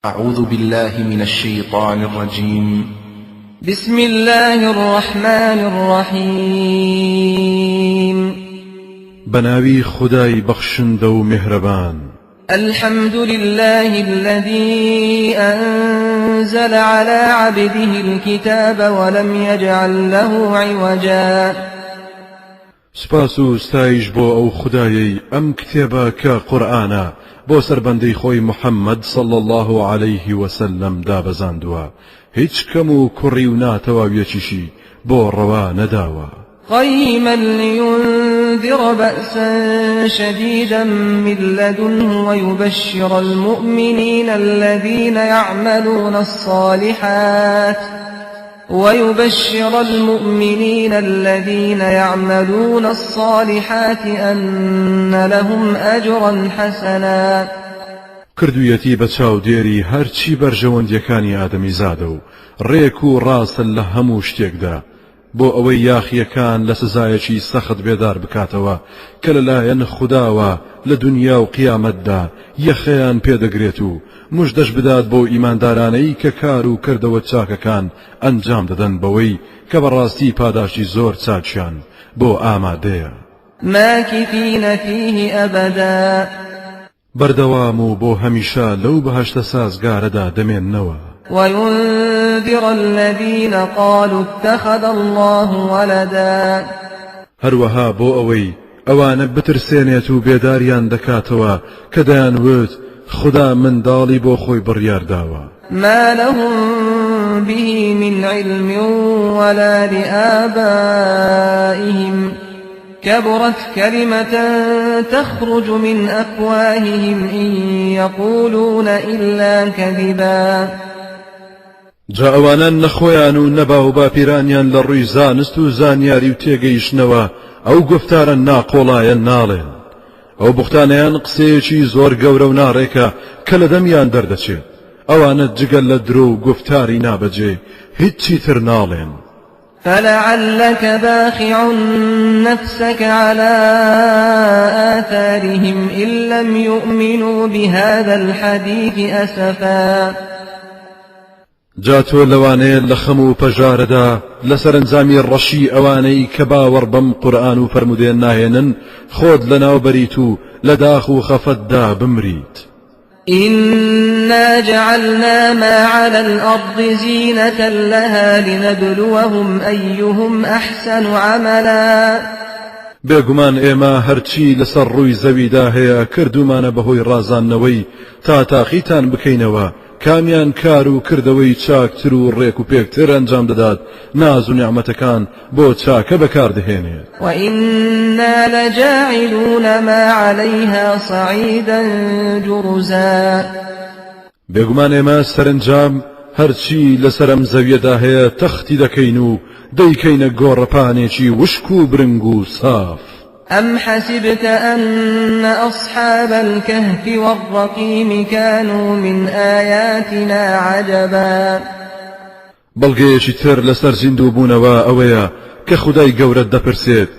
أعوذ بالله من الشيطان الرجيم. بسم الله الرحمن الرحيم. بەناوی خودای بەخشندە و میهرەبان. الحمد لله الذي أنزل على عبده الكتاب ولم يجعل له عوجا. سوپاس و ستایش بۆ ئەو خودایەی ئەم کتێبە کە قورئانە بۆ سەر بەندەی خۆی محەممەد صلی اللە علیه وسلم دابەزاندووە هیچ کەم و کوڕی و ناتەواویەکیشی بۆ ڕەوا نەداوە. قیما لیونذر بأسا شدیدا من لدنه ویبشر المؤمنین الذین یعملون الصالحات ویبشر المؤمنین الذین یعملون الصالحات ان لهم اجرا حسنا. کردویەتی بە چاودێری هەرچی بەرژەوەندیەکانی ئادەمیزادە و ڕێک و ڕاستە لە هەموو شتێکدا، بۆ ئەوەی یاخیەکان لە سزایەکی سەخت بێدار بکاتەوە کە لەلایەن خوداوە لە دونیا و قیامەتدا یەخەیان پێدەگرێت و مژدەش بدات بەو ئیماندارانەی کە کار و کردەوە چاکەکان ئەنجام دەدەن بەوەی کە بەڕاستی پاداشتی زۆر چاکیان بۆ ئامادەیە. ماکثین فیه ابدا. بەردەوام و بۆ هەمیشە لەو بەهەشتە سازگارەدا دەمێننەوە. وینذر الذین قالوا اتخذ اللە ولدا. هەروەها بۆ ئەوەی ئەوانە بترسێنێت و بێداریان دەکاتەوە کە دەیانوت خودا منداڵی بۆ خۆی بڕیار داوە. ما لهم به من علم ولا لآبائهم کبرت کلمة تخرج من افواههم ان یقولون الا کذبا. جا ئەوانە نە خۆیان و نە باوباپیرانیان لە ڕووی زانست و زانیاری و تێگەیشتنەوە ئەو گوفتارە ناقۆڵایە ناڵێن. ئەو بوختانەیان قسەیەکی زۆر گەورە و ناڕێکە کە لە دەمیان دەردەچێت. ئەوانە جگە لە درۆ و گوفتاری نابەجێ هیچی تر ناڵێن. فلعلک باخع نفسک علی آثارهم إن لم یؤمنوا بهذا الحدیث أسفا. جا تۆ لەوانەیە لە خەم و پەژارەدا لە سەرەنجامی ڕەشی ئەوانەی کە باوەڕ بەم قورئان و فەرموودەیە ناهێنن خۆت لەناو بەریت و لە داخ و خەفەتدا بمریت. إنا جعلنا ما على الأرض زینة لها لنبلوهم أیهم أحسن عملا. بێگومان ئێمە هەرچی لەسەر ڕووی زەویدا هەیە کردوومانە بەهۆی ڕازاندنەوەی تا تاقیتان بکەینەوە کامیان کار و کردەوەی چاکتر و ڕێک و پێکتر ئەنجام دەدات ناز و نیعمەتەکان بۆ چاکە بەکاردەهێنێت. وإنا لجاعلون ما علیها صعیدا جرزا. بێگومان ئێمە سەرەنجام هەرچی لەسەر ئەم زەویەدا هەیە تەختی دەکەین و دەیکەینە گۆڕەپانێکی وشک و برنگ و ساف. أم حسبت أن أصحاب الكهف والرقيم كانوا من آياتنا عجبا. بەڵگەیەکی تر لەسەر زیندووبوونەوە ئەوەیە کە خودای گەورەت دەپرسێت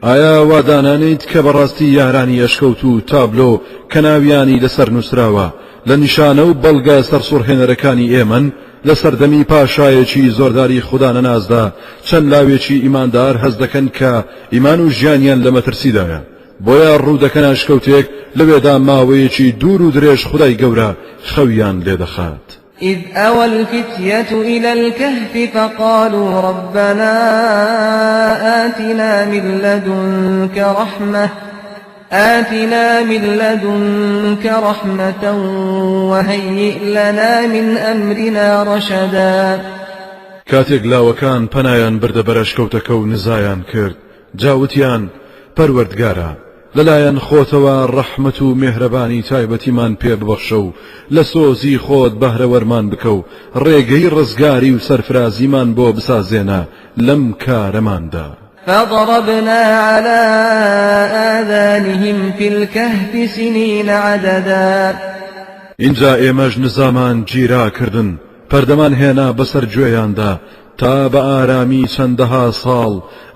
ئایا وا دانانێیت کە بەڕاستی یارانی ئەشکەوت و تابلۆ کە ناویانی لەسەر نووسراوە لە نیشانە و بەڵگە سەرسوڕهێنەرەکانی ئێمەن لە سەردەمی پاشایەکی زۆرداری خودا نەناسدا چەند لاوێکی ئیماندار هەست دەکەن کە ئیمان و ژیانیان لە مەترسیدایە بۆیە ڕوو دەکەنە ئەشکەوتێک لەوێدا ماوەیەکی دوور و درێژ خودای گەورە خەویان لێدەخات. إذ أوى الفتية إلى الكهف فقالوا ربنا آتنا من لدنك رحمة آتنا من لدنك رحمة وهيئ لنا من أمرنا رشدا. کاتێک لاوەکان پەنایان بردە بەر ئەشکەوتەکە و نزایان کرد جا وتیان پەروەردگارا لەلایەن خۆتەوە ڕەحمەت و مێهرەبانی تایبەتیمان پێ ببەخشە و لە سۆزی خۆت بەهرەوەرمان بکە و ڕێگەی ڕزگاری و سەرفرازیمان بۆ بسازێنە لەم کارەماندا. فضربنا على آذانهم في الكهف سنین عددا. ئینجا ئێمەش نزامان گیرا کردن، پەردەمان هێنا بەسەر گوێیاندا تا بە ئارامی چەندەها ساڵ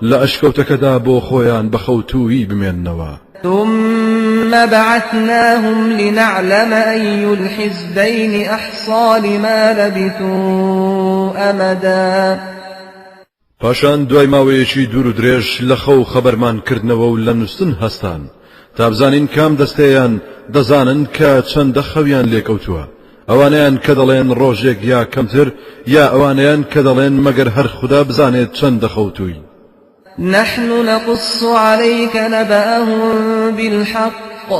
لە ئەشکەوتەکەدا بۆ خۆیان بە خەوتوویی بمێننەوە. ثم بعثناهم لنعلم أي الحزبين أحصى لما لبثوا أمدا. پاشان دوای ماوەیەکی دوور و درێژ لە خەو خەبەرمان کردنەوە و لە نوستن هەستان تا بزانین کام دەستەیان دەزانن کە چەندە خەویان لێکەوتووە، ئەوانەیان کە دەڵێن ڕۆژێک یا کەمتر، یا ئەوانەیان کە دەڵێن مەگەر هەر خودا بزانێت چەندە خەوتووین. نحن نقص عليك نبأهم بالحق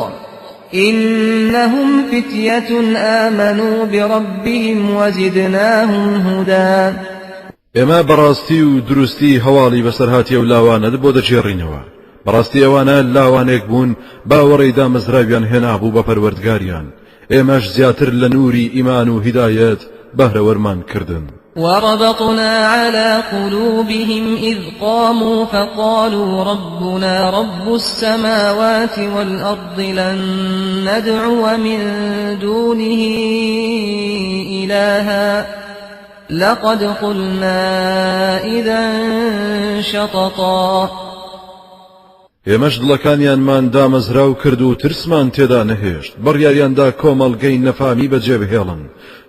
إنهم فتية آمنوا بربهم وزدناهم هدى. ئێمە بەڕاستی و دروستی هەواڵی بەسەرهاتی ئەو لاوانەت بۆ دەگێڕینەوە، بەڕاستی ئەوانە لاوانێک بوون باوەڕی دامەزراویان هێنابوو بە پەروەردگاریان، ئێمەش زیاتر لە نووری ئیمان و هیدایەت بەهرەوەرمان کردن. وربطنا على قلوبهم إذ قاموا فقالوا ربنا رب السماوات والأرض لن ندعو من دونه إلها لقد قلنا إذا شططا. ئێمەش دڵەکانیانمان دامەزراو کرد و ترسمان تێدا نەهێشت، بڕیاریاندا کۆمەڵگەی نەفامی بەجێبهێڵن.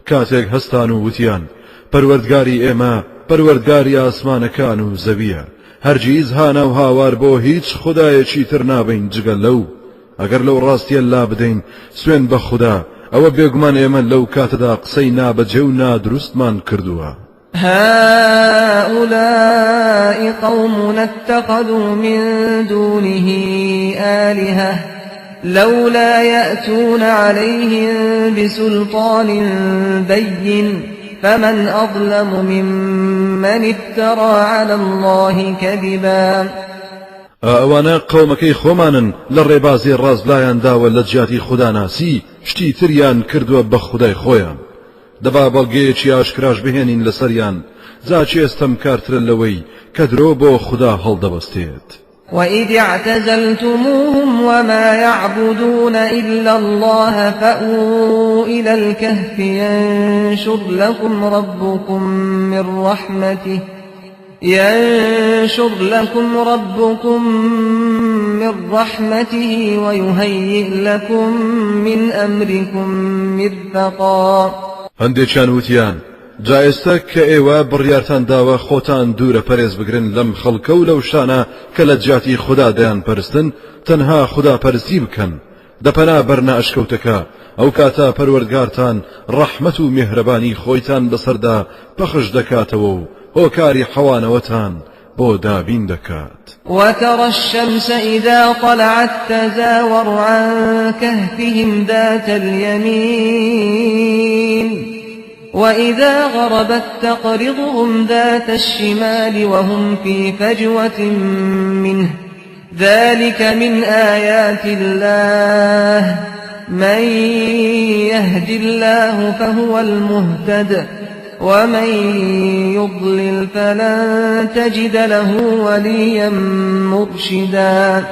کاتێک هەستان و وتیان پەروەردگاری ئێمە پەروەردگاری ئاسمانەکان و زەویە، هەرگیز هانا و هاوار بۆ هیچ خودایەکی تر نابەین جگە لەو. ئەگەر لەو ڕاستیە لا بدەین سوێن بە خودا، ئەوە بێگومان ئێمە لەو کاتەدا قسەی نابەجێ و نادروستمان کردووە. هؤلاء قومنا اتخذوا من دونه آلهة لولا يأتون عليهم بسلطان بين فمن أظلم ممن افترى على الله كذبا. ئەوانە قەومەکەی خۆمانن لە ڕێبازی ڕاست لایان داوە لە جیاتی خوداناسی شتی تریان کردووە بە خودای خۆیان، دەبا بەڵگەیەکی ئاشکراش بهێنین لەسەریان، جا کێ ستەمکارترە لەوەی کە درۆ بۆ خودا هەڵدەبەستێت. وإذ اعتزلتموهم وما يعبدون إلا الله فأووا إلى الكهف ينشر لكم ربكم من رحمته ينشر لكم ربكم من رحمته ويهيئ لكم من أمركم مرفقا. هەندێکیان وتیان جا ئێستا کە ئێوە بڕیارتان داوە خۆتان دوورە پەرێز بگرن لەم خەڵکە و لەو شتانە کە لە جیاتی خودا دەیان پەرستن، تەنها خودا پەرستی بکەن، دەپەنا بەرنە ئەشکەوتەکە، ئەو کاتە پەروەردگارتان ڕەحمەت و میهرەبانی خۆیتان بەسەردا پەخش دەکاتەوە و هۆکاری حەوانەوەتان بۆ دابین دەکات. وترى الشمس إذا طلعت تزاور عن كهفهم ذات اليمين وإذا غربت تقرضهم ذات الشمال وهم في فجوة منه ذلك من آيات الله من يهد الله فهو المهتد ومن يضلل فلن تجد له وليا مرشدا.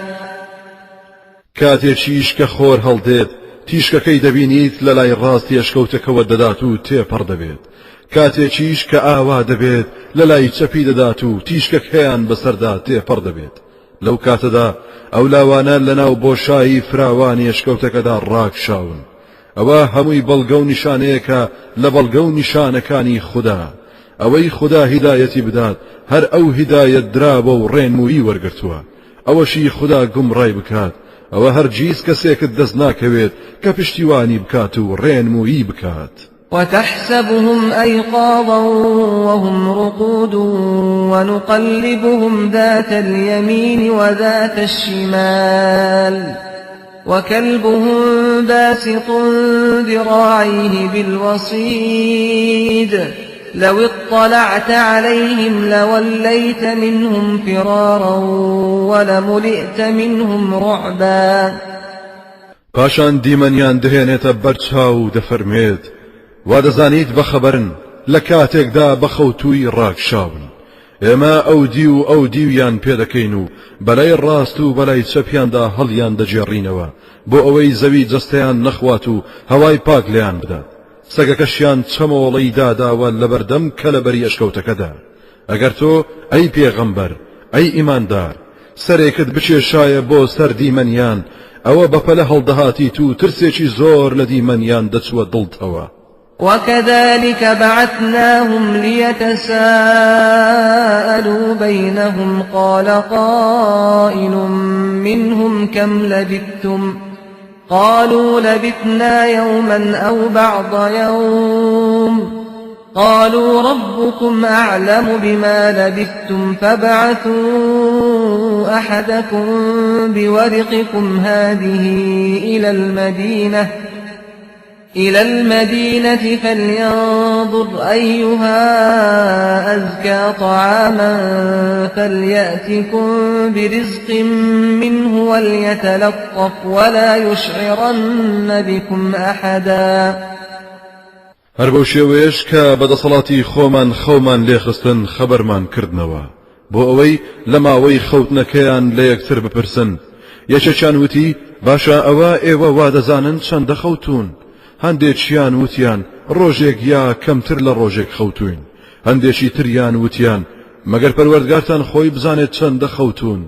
کاتێکیش کە خۆر هەڵدێت تیشکەکەی دەبینیت لە لای ڕاستی ئەشکەوتەکەوە دەدات و تێپەڕ دەبێت، کاتێکیش کە ئاوا دەبێت لە لای چەپی دەدات و تیشکەکەیان بەسەردا تێپەڕ دەبێت. لەو کاتەدا ئەو لاوانە لەناو بۆشایی فراوانی ئەشکەوتەکەدا ڕاکشاون. ئەوە هەمووی بەڵگە و نیشانەیەکە لە بەڵگە و نیشانەکانی خودا. ئەوەی خودا هیدایەتی بدات هەر ئەو هیدایەت دراوە و ڕێنمویی وەرگرتووە، ئەوەشی خودا گومڕای بکات ئەوە هەرگیز کەسێکت دەست ناکەوێت کە پشتیوانی بکات و ڕێنمویی بکات. وتحسبهم أيقاظا وهم رقود ونقلبهم ذات اليمين وذات الشمال وكلبهم باسط ذراعيه بالوصيد لو اطلعت عليهم لوليت منهم فرارا ولملئت منهم رعبا. پاشان دیمەنیان دەهێنێتە بەرچاو و دەفەرمێت وا دەزانیت بەخەبەرن لە کاتێکدا بەخەوتووی ڕاکشاون. ئێمە ئەو دیو و ئەو دیویان پێدەکەین و بەلای ڕاست و بەلای چەپیاندا هەڵیان دەگێڕینەوە بۆ ئەوەی زەوی جەستەیان نەخوات و هەوای پاک لێیان بدات. سەگەکەشیان چەمۆڵەی داداوە لەبەردەم کەلەبەری ئەشکەوتەکەدا. ئەگەر تۆ ئەی پێغەمبەر ئەی ئیماندار سەرێکت بکێشایە بۆ سەر دیمەنیان ئەوە بەپەلە هەڵدەهاتیت و ترسێکی زۆر لە دیمەنیان دەچووە دڵتەوە. وكذلك بعثناهم ليتساءلوا بينهم قال قائل منهم كم لبثتم قالوا لبثنا يوما أو بعض يوم قالوا ربكم أعلم بما لبثتم فابعثوا أحدكم بورقكم هذه إلى المدينة إلى المدينة فلينظر أيها أزكى طعاما فليأتكم برزق منه وليتلطف ولا يشعرن بكم أحدا. هەر بەو شێوەیەش کە بە دەسەڵاتی خۆمان خەومان لێخستن خەبەرمان کردنەوە بۆ ئەوەی لە ماوەی خەوتنەکەیان لە یەکتر بپرسن. یەکێکیان وتی باشە ئەوە ئێوە وا دەزانن چەندە خەوتوون؟ هەندێکیان وتیان ڕۆژێک یا کەمتر لە ڕۆژێک خەوتوین. هەندێکی تریان وتیان مەگەر پەروەردگارتان خۆی بزانێت چەندە خەوتوون.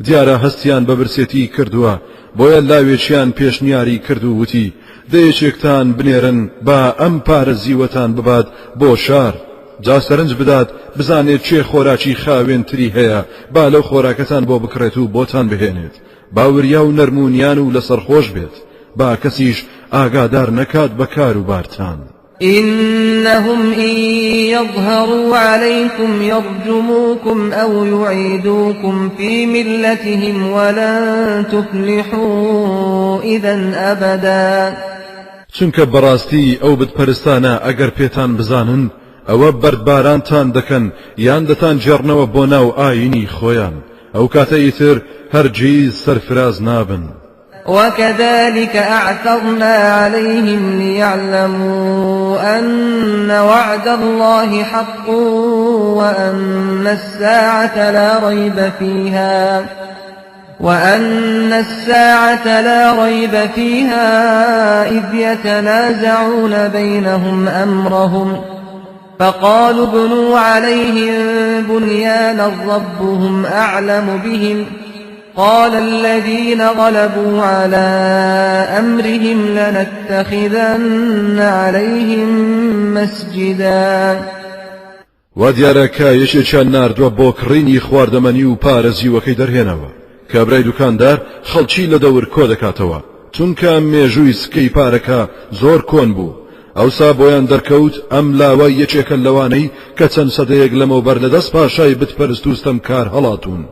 دیارە هەستیان بە برسێتی کردووە، بۆیە لاوێکیان پێشنیاری کرد و وتی دە یەکێکتان بنێرن با ئەم پارە زیوەتان ببات بۆ شار، جا سەرنج بدات بزانێت کێ خۆراکی خاوێنتری هەیە با لەو خۆراکەتان بۆ بکڕێت و بۆتان بهێنێت، با وریا و نەرم و نیان و لەسەرخۆش بێت، با کەسیش ئاگادار نەکات بە کاروبارتان. إنهم إن يظهروا عليكم يرجموكم أو يعيدوكم في ملتهم ولن تفلحوا إذا أبدا. چونکە بەڕاستی ئەو بتپەرستانە ئەگەر پێتان بزانن ئەوە بەردبارانتان دەکەن یان دەتانگێڕنەوە بۆ ناو ئایینی خۆیان، ئەو کاتە ئیتر هەرگیز سەرفراز نابن. وكذلك أعثرنا عليهم ليعلموا أن وعد الله حق وأن الساعة لا ريب فيها وأن الساعة لا ريب فيها إذ يتنازعون بينهم أمرهم فقالوا ابنوا عليهم بنيانا ربهم أعلم بهم قال الذين غلبوا على أمرهم لنتخذن عليهم مسجدا. وا دیارە کە یەکێکیان ناردووە بۆ کڕینی خواردەمەنی و پارە زیوەکەی دەرهێناوە. کابرای دوکاندار خەڵکی لە دەور کۆ دەکاتەوە، چونکە مێژووی سکەی پارەکە زۆر کۆن بوو. ئەوسا بۆیان دەرکەوت ئەم لاوە یەکێکە لەوانەی کە چەند سەدەیەک لەمەوبەر لەدەست پاشای بتپەرست و ستەمکار هەڵاتوون.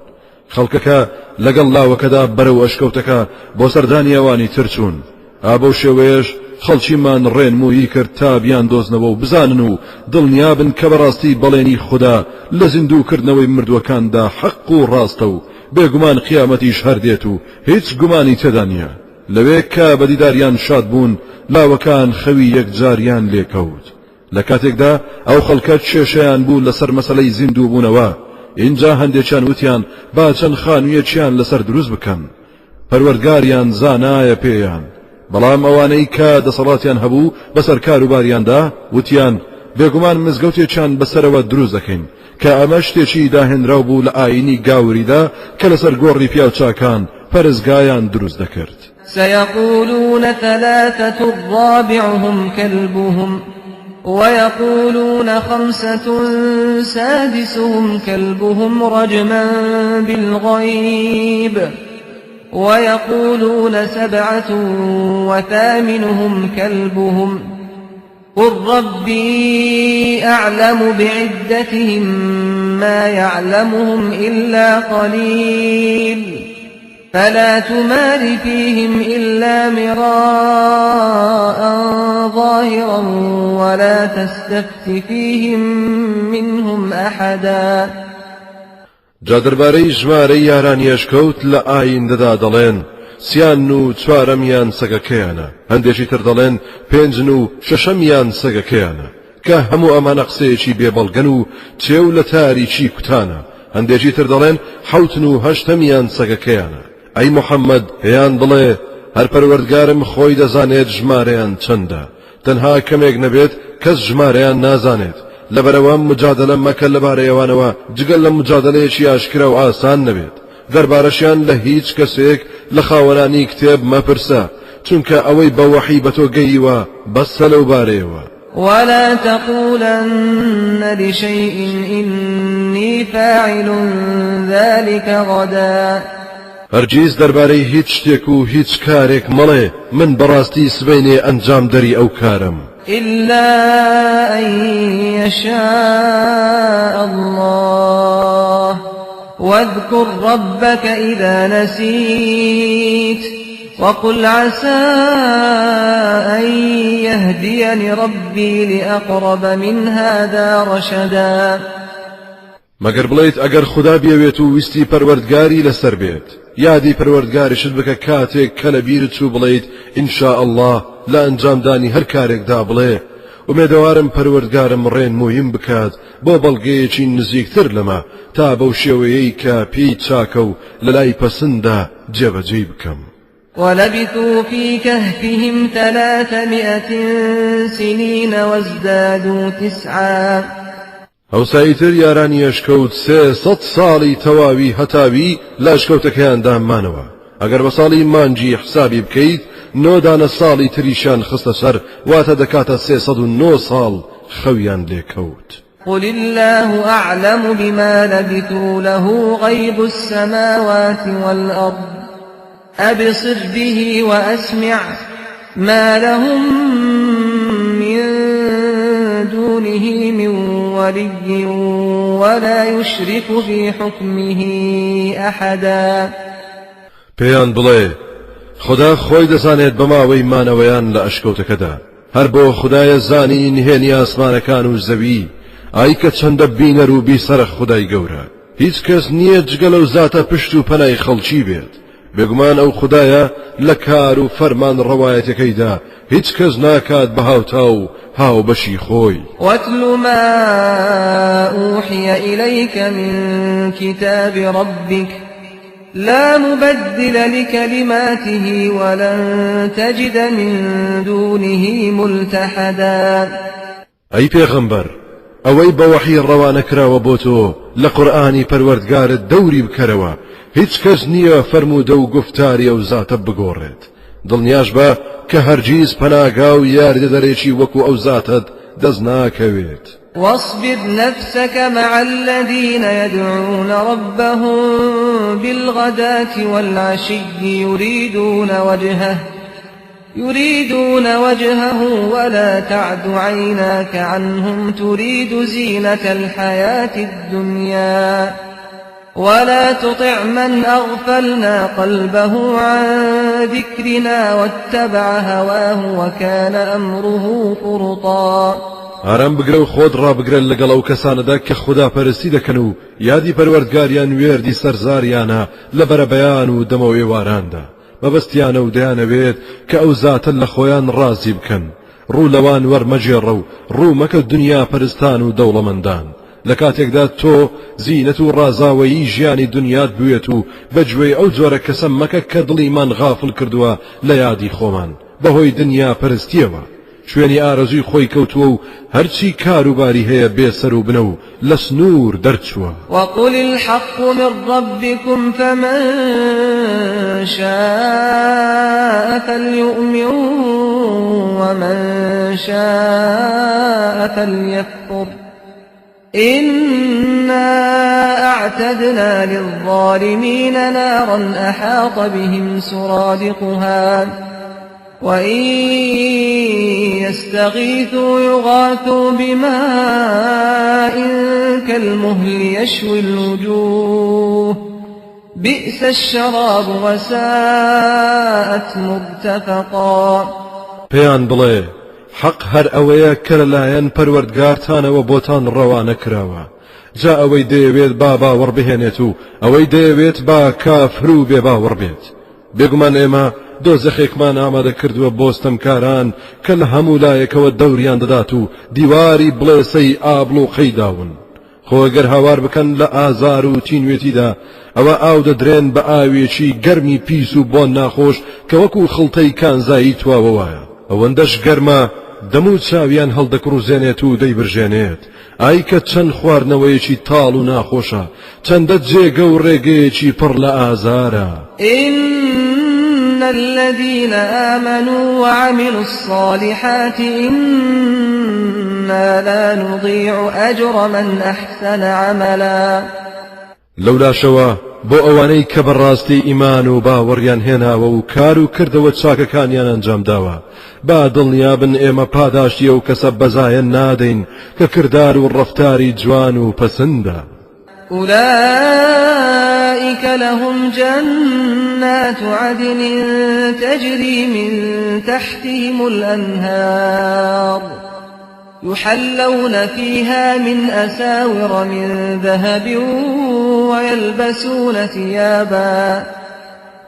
خەڵکەکە لەگەڵ لاوەکەدا بەرەو ئەشکەوتەکە بۆ سەردانی ئەوانی تر چوون. ئا بەو شێوەیەش خەڵکیمان ڕێنموویی کرد تا بیاندۆزنەوە و بزانن و دڵنیابن کە بەڕاستی بەڵێنی خودا لە زیندووکردنەوەی مردووەکاندا حەق و ڕاستە و بێگومان قیامەتیش هەر دێت و هیچ گومانی تێدا نییە. لەوێ کە بە دیداریان شاد بوون لاوەکان خەوی یەکجاریان لێکەوت. لە کاتێکدا ئەو خەڵکە کێشەیان بوو لەسەر مەسەلەی زیندووبوونەوە، ئینجا هەندێکیان وتیان با چەند خانوویەکیان لەسەر دروست بکەن، پەروەردگاریان زانایە پێیان، بەڵام ئەوانەی کە دەسەڵاتیان هەبوو بەسەر کاروباریاندا وتیان بێگومان مزگەوتێکیان بەسەرەوە دروست دەکەین، کە ئەمە شتێکی داهێنراو بوو لە ئایینی گاوریدا کە لەسەر گۆڕی پیاوچاکان پەرستگایان دروست دەکرد. سيقولون ثلاثة رابعهم كلبهم ويقولون خمسة سادسهم كلبهم رجما بالغيب ويقولون سبعة وثامنهم كلبهم قل ربي أعلم بعدتهم ما يعلمهم إلا قليل فلا تمار فيهم إلا مراء ظاهرا ولا تستفت فيهم منهم أحدا. جا دەربارەی ژمارەی یارانی ئەشکەوت لە ئایندەدا دەڵێن سیان و چوارەمیان سەگەکەیانە، هەندێکی تر دەڵێن پێنجن و شەشەمیان سەگەکەیانە، کە هەموو ئەمانە قسەیەکی بێبەڵگەن و چێو لە تاریکی کوتانە، هەندێکی تر دەڵێن حەوتن و هەشتەمیان سەگەکەیانە. ئەی محەممەد پێیان بڵێ هەر پەروەردگارم خۆی دەزانێت ژمارەیان چەندە، تەنها کەمێک نەبێت کەس ژمارەیان نازانێت، لەبەرئەوە مجادەلە مەکە لەبارەی ئەوانەوە جگە لە مجادەلەیەکی ئاشکرا و ئاسان نەبێت. دەربارەشیان لە هیچ کەسێک لە خاوەنانی کتێب مەپرسە، چونکە ئەوەی بە وەحی بە تۆ گەییوە بەسە لەو بارەیەوە. ولا تقولن لشيء إني فاعل ذلك غدا. هەرگیز دەربارەی هیچ شتێک و هیچ کارێک مەڵێ من بەڕاستی سبەینێ ئەنجامدەری ئەو کارەم. إلا أن يشاء الله واذكر ربك إذا نسيت وقل عسى أن يهديني ربي لأقرب من هذا رشدا. مەگەر بڵێیت ئەگەر خودا بیەوێت و ویستی پەروەردگاری لەسەر بێت، یادی پەروەردگاریشت بکە کاتێک کە لەبیرت چوو بڵێیت ان شاء اللە لە ئەنجامدانی هەر کارێکدا بڵێ ئومێدەوارم پەروەردگارم ڕێنموویم بکات بۆ بەڵگەیەکی نزیکتر لەمە تا بەو شێوەیەی کە پێی چاکە و لەلای پەسندە جێبەجێی بکەم. ولبثوا في كهفهم ثلاثمائة سنين وازدادوا تسعا. ئەوسا ئیتر یارانی ئەشکەوت 300 ساڵی تەواوی هەتاوی لە ئەشکەوتەکەیاندا مانەوە، ئەگەر بە ساڵی مانگی حسابی بکەیت نۆ دانە ساڵی تریشیان خستە سەر واتە دەکاتە 309 ساڵ خەویان لێ کەوت. قل الله أعلم بما لبثوا له غيب السماوات والأرض أبصر به وأسمع ما لهم من دونه من ولي ولا يشرك في حكمه أحدا. پێیان بڵێ خودا خۆی دەزانێت بە ماوەی مانەوەیان لە ئەشکەوتەکەدا، هەر بۆ خودایە زانینی نهێنی ئاسمانەکان و زەوی، ئای کە چەندە بینەر و بیسەرە خودای گەورە، هیچ کەس نییە جگە لەو زاتە پشت و پەنای خەڵکی بێت، بێگومان ئەو خودایە لە کار و فەرمان ڕەوایەتەکەیدا هیچ کەس ناکات بە هاوتا و هاوبەشی خۆی. واتل ما أوحي إليك من كتاب ربك لا مبدل لكلماته ولن تجد من دونه ملتحدا. ئەی پێغەمبەر ئەوەی بە وەحی ڕەوانە کراوە بۆ تۆ لە قورئانی پەروەردگارت دەوری بکەرەوە، هیچ کەس نییە فەرموودە و گوفتاری ئەو زاتە بگۆڕێت، دڵنیاش بە کە هەرگیز پەناگا و یاریدەدەرێکی وەکو ئەو زاتەت دەست ناکەوێت. واصبر نفسك مع الذين يدعون ربهم بالغداة والعشي يريدون وجهه ولا تعد عيناك عنهم تريد زينة الحياة الدنيا ولا تطع من أغفلنا قلبه عن ذكرنا واتبع هواه وكان أمره فرطا. ئارام بگرە و خۆت ڕابگرە لەگەڵ ئەو کەسانەدا کە خودا پەرستی دەکەن و یادی پەروەردگاریان وێردی سەرزاریانە لە بەرەبەیان و دەمەو ئێواراندا، مەبەستیانە و دەیانەوێت کە ئەو زاتە لە خۆیان ڕازی بکەن، ڕوو لەوان وەرمەگێڕە و ڕوو مەکە دنیا پەرستان و دەوڵەمەندان، لە کاتێکدا تۆ زینەت و ڕازاوەیی ژیانی دنیات بوێت و بەگوێی ئەو جۆرە کەسە مەکە کە دڵیمان غافڵ کردووە لە یادی خۆمان بەهۆی دنیا پەرستیەوە، شوێنی ئارەزووی خۆی کەوتووە و هەرچی کاروباری هەیە بێسەر و بنە و لە سنوور دەرچووە. وقل الحق من ربكم فمن شاء فليؤمن ومن شاء فليكفر إنا أعتدنا للظالمين نارا أحاط بهم سرادقها وإن يستغيثوا يغاثوا بماء كالمهل يشوي الوجوه بئس الشراب وساءت مرتفقا. پێیان بڵێ حەق هەر ئەوەیە کە لەلایەن پەروەردگارتانەوە بۆتان ڕەوانە کراوە، جا ئەوەی دەیەوێت با باوەڕ بهێنێت و ئەوەی دەیەوێت با کافر و بێباوەڕ بێت. بێگومان ئێمە دۆزەخێکمان ئامادە کردووە بۆ ستەمکاران کە لە هەموو لایەکەوە دەوریان دەدات و دیواری بڵێسەی ئابڵوقەی داون. خۆ ئەگەر هاوار بکەن لە ئازار و تینوێتیدا ئەوە ئاو دەدرێن بە ئاوێکی گەرمی پیس و بۆن ناخۆش کە وەکو خڵتەی کانزایی تواوە وایە، ئەوەندەش گەرمە دەمو چاویان هەڵدەکڕوزێنێت و دەیبرژێنێت. ئای کە چەند خواردنەوەیەکی تاڵ و ناخۆشە، چەندە جێگە و ڕێگەیەکی پڕ لە ئازارە. إن الذين آمنوا وعملوا الصالحات إنا لا نضيع أجر من أحسن عملا. لەولاشەوە بۆ ئەوانەی کە بەڕاستی ئیمان و باوەڕیان هێناوە و کار و کردەوە چاکەکانیان ئەنجام داوە، با دڵنیابن ئێمە پاداشتی ئەو کەسە بەزایە نادەین کە کردار و ڕەفتاری جوان و پەسندە. أولئك لهم جنات عدن تجري من تحتهم الأنهار يحلون فيها من أساور من ذهب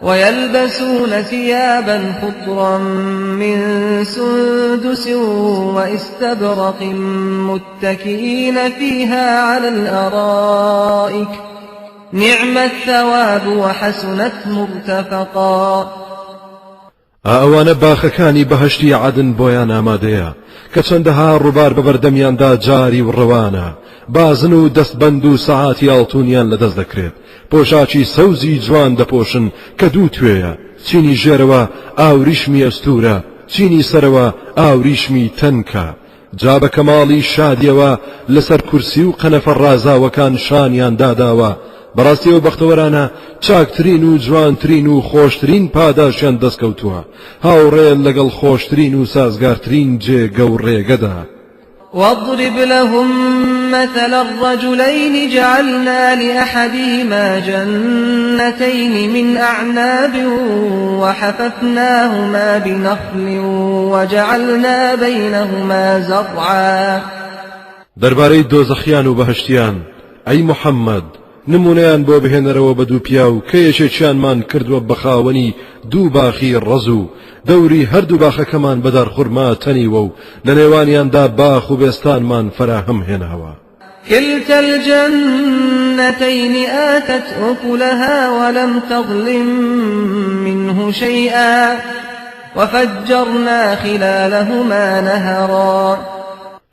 ويلبسون ثيابا خضرا من سندس واستبرق متكئين فيها على الأرائك نعم الثواب وحسنت مرتفقا. ئا ئەوانە باخەکانی بەهەشتی عەدن بۆیان ئامادەیە کە چەندەها ڕووبار بە بەردەمیاندا جاری و ڕەوانە، بازن و دەستبەند و سەعاتی ئاڵتونیان لەدەست دەکرێت، پۆشاکی سەوزی جوان دەپۆشن کە دوو توێیە، چینی ژێرەوە ئاوریشمی ئەستوورە، چینی سەرەوە ئاوریشمی تەنکە، جا بە کەماڵی شادیەوە لەسەر کورسی و قەنەفە ڕازاوەکان شانیان داداوە، بەڕاستی ئەو بەختەوەرانە چاکترین و جوانترین و خۆشترین پاداشیان دەستکەوتووە، هاوڕێ لەگەڵ خۆشترین و سازگارترین جێگە و ڕێگەدا. واضرب لهم مثل الرجلين جعلنا لأحدهما جنتين من أعناب وحففناهما بنخل وجعلنا بينهما زرعا. دەربارەی دۆزەخیان و بەهەشتیان، ئەی محەممەد، نموونەیان بۆ بهێنەرەوە بە دوو پیاو کە یەکێکیانمان کردووە بە خاوەنی دوو باخی ڕەز و دەوری هەردوو باخەکەمان بە دارخورما تەنیوە و لە نێوانیاندا باخ و بێستانمان فەراهەم هێناوە. كلتا الجنتين آتت أكلها ولم تظلم منه شيئا وفجرنا خلالهما نهرا.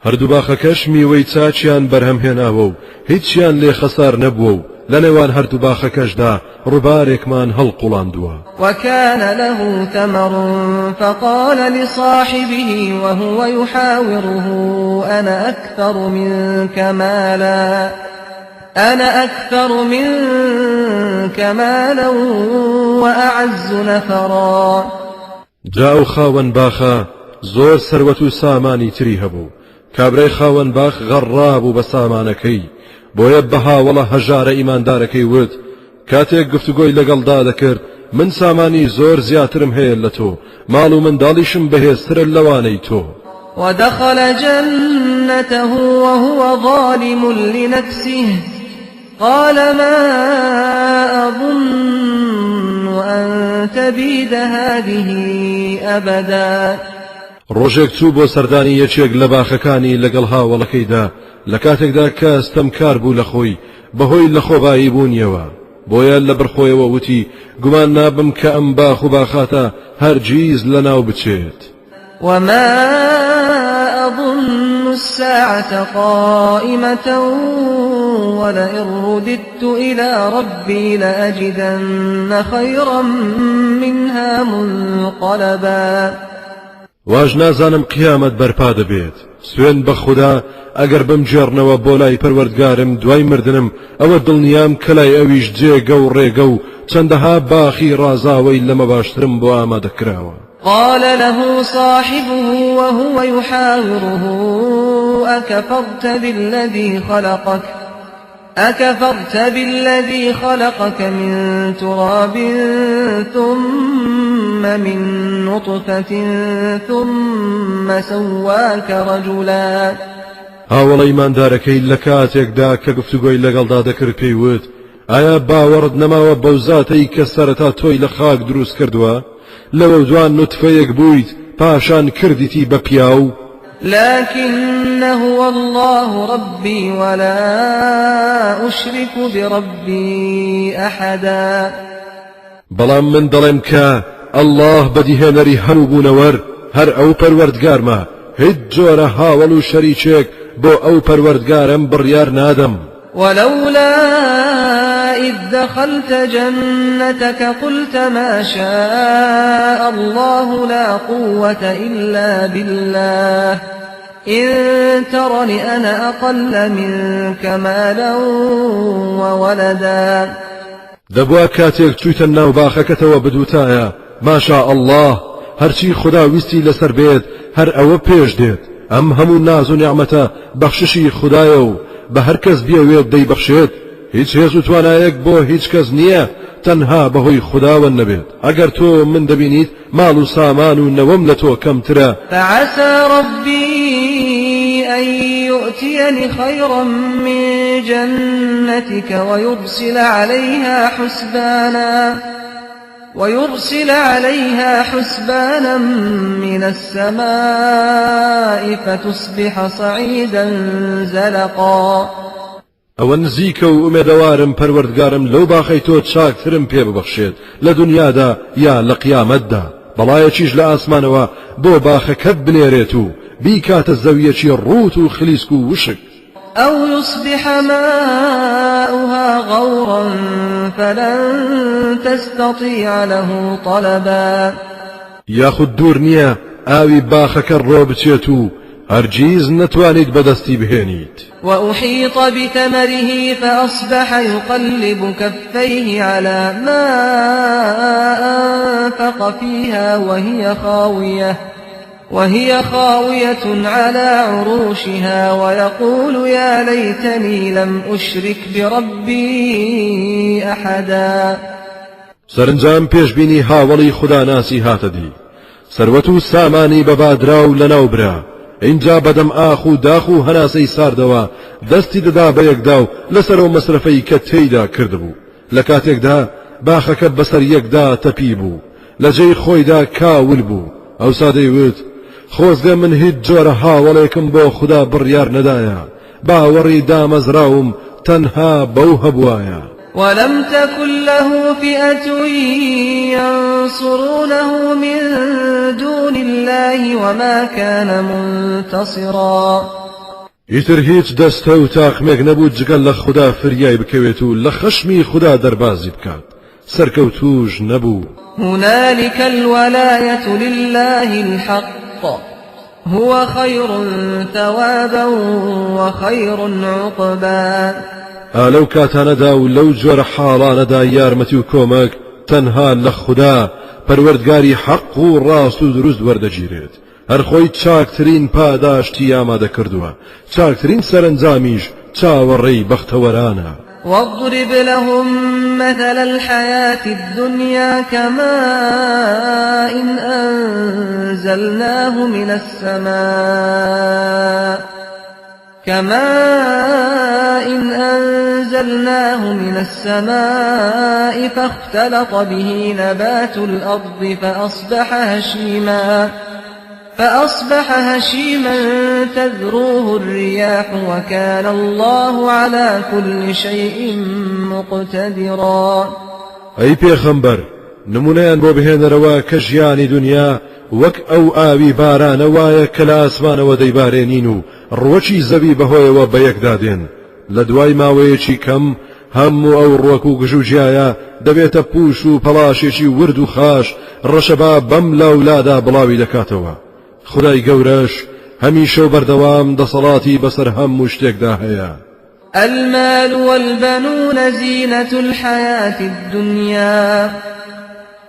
هەردوو باخەکەش میوەی چاکیان بەرهەم هێناوە و هیچیان لێ خەسار نەبووە و لە نێوان هەردوو باخەکەشدا ڕووبارێکمان هەڵقوڵاندووە. وكان له ثمر فقال لصاحبه وهو يحاوره أنا أكثر منك مالا أنا أكثر منك مالا وأعز نفرا. جا ئەو خاوەن باخە زۆر سەروەت و سامانی تری هەبوو، کابرای خاوەن باخ غەڕا بوو بە سامانەکەی، بۆیە بە هاوەڵە هەژارە ئیماندارەکەی وت کاتێک گفتوگۆی لەگەڵدا دەکرد من سامانی زۆر زیاترم هەیە لە تۆ، ماڵ و منداڵیشم بەهێزترە لەوانەی تۆ. ودخل جنته وهو ظالم لنفسه قال ما أظن أن تبيد هذه أبدا. ڕۆژێک چوو بۆ سەردانی یەکێک لە باخەکانی لەگەڵ هاوەڵەکەیدا لە کاتێکدا کە ستەمکار بوو لە خۆی بەهۆی لەخۆبایی بوونیەوە، بۆیە لە بەرخۆیەوە وتی گومان نابم کە ئەم باخ و باخاتە هەرگیز لەناو بچێت. وما أظن الساعة قائمة ولئن رددت إلى ربي لأجدن خيرا منها منقلبا. واش نازانم قیامەت بەرپا دەبێت، سوێن بە خودا ئەگەر بمگێڕنەوە بۆ لای پەروەردگارم دوای مردنم ئەوە دڵنیام کە لای ئەویش جێگە و ڕێگە و چەندەها باخی ڕازاوەی لەمە باشترم بۆ ئامادە کراوە. قال له صاحبه وهو يحاوره أكفرت بالذي خلقك من تراب ثم من نطفة ثم سواك رجلا. هاوڵە ئیماندارەکەی لە کاتێکدا کە گفتوگۆی لەگەڵدا دەکرد پێی وت ئایا باوەڕت نەماوە بەو زاتەی کە سەرەتا تۆی لە خاک دروست کردووە؟ لەوە دوان نوتفەیەک بوویت پاشان کردیتی بە پیاو؟ لكن هو الله ربي ولا أشرك بربي أحدا. بەڵام من دەڵێم کە الله بەدیهێنەری هەموو بوونەوەر هەر ئەو پەروەردگارمە، هیچ جۆرە هاوەڵ و شەریکێک بۆ ئەو پەروەردگارەم بڕیار نادەم. ولولا إذ دخلت جنتك قلت ما شاء الله لا قوة إلا بالله إن ترن أنا أقل منك مالا وولدا. دەبوا کاتێک چوویتە ناو باخەکەتەوە بدوتایە ما شاء الله، هەرچی خودا ویستی لەسەر بێت هەر ئەوە پێش دێت. ئەم هەموو ناز و نیعمەتە بەخششی خودایە و بە هەر کەس بیەوێت دەیبەخشێت. هیچ هێز و توانایەک بۆ هیچ کەس نییە تەنها بەهۆی خوداوە نەبێت. ئەگەر تۆ من دەبینیت ماڵ و سامان و نەوەم لە تۆ کەمترە، فعسى ربي أن يؤتيني خيرا من جنتك ويرسل عليها حسبانا من السماء فتصبح صعيدا زلقا. ئەوە نزیکە و ئومێدەوارم پەروەردگارم لەو باخەی تۆ چاکترم پێ ببەخشێت لە دنیادا یا لە قیامەتدا، بەڵایەکیش لە ئاسمانەوە بۆ باخەکەت بنێرێت و بیکاتە زەویەکی ڕووت و خلیسک و وشک. أو يصبح ماؤها غورا فلن تستطيع له طلبا. یاخود دوور نییە ئاوی باخەکە ڕۆ بچێت و هەرگیز نەتوانیت بەدەستی بهێنیت. وأحيط بثمره فأصبح يقلب كفيه على ما أنفق فيها وهي خاوية على عروشها ويقول يا ليتني لم أشرك بربي أحدا. سەرنجام پێشبینی هاوەڵی خوداناسی هاتە دی، سەروەت و سامانی بەبادرا و لەناو برا. اینجا بەدەم ئاخ و داخ و هەناسەی ساردەوە دەستی دەدا بەیەکدا و لەسەر ئەو مەسرەفەی کە تێیدا کردبوو. لە کاتێکدا باخەکە بەسەر یەکدا تەپی بوو، لە جێی خۆیدا کاول بوو. ئەوسا دەیوت خۆزگە من هیچ جۆرە هاوەڵێکم بۆ خودا بڕیار نەدایە، باوەڕی دامەزراوم تەنها بەو هەبوایە. ولم تكن له فئة ينصرونه من دون الله وما كان منتصرا. ئیتر هیچ دەستە و تاقمێک نەبوو جگەل لە خودا فریای بکەوێت و لە خەشمی خودا دەربازی بکات، سەرکەوتوش نەبوو. هنالك الولاية لله الحق هو خير ثوابا وخير عقبا. لەو کاتانەدا و لەو جۆرە حاڵانەدا یارمەتی و کۆمەک تەنها لە خودا پەروەردگاری حەق و ڕاست و دروست وەردەگیرێت. هەر خۆی چاکترین پاداشتی ئامادە کردووە، چاکترین سەرەنجامیش چاوەڕێی بەختەوەرانە. واضرب لهم مثل الحياة الدنيا كماء أنزلناه من السماء كماء أنزلناه من السماء فاختلط به نبات الأرض فأصبح هشيما تذروه الرياح وكان الله على كل شيء مقتدرا. ئەی پێخەمبەر، نمونەیان بۆ بهێنەرەوە کە ژیانی دنیا وەک ئەو ئاوی بارانە وایە کە لە ئاسمانەوە دەیبارێنین و ڕوەکی زەوی بەهۆیەوە بەیەکدا دێن. لە دوای ماوەیەکی کەم هەموو ئەو ڕوەک و گژوگیایە دەبێتە پوش و پەڵاشێکی ورد و خاش، ڕەشەبا بەم لاولادا بڵاوی دەکاتەوە. خدای گەورەش هەمیشە و بەردەوام دەسەڵاتی بەسەر هەموو شتێکدا هەیە. المال والبنون زینة الحياة الدنيا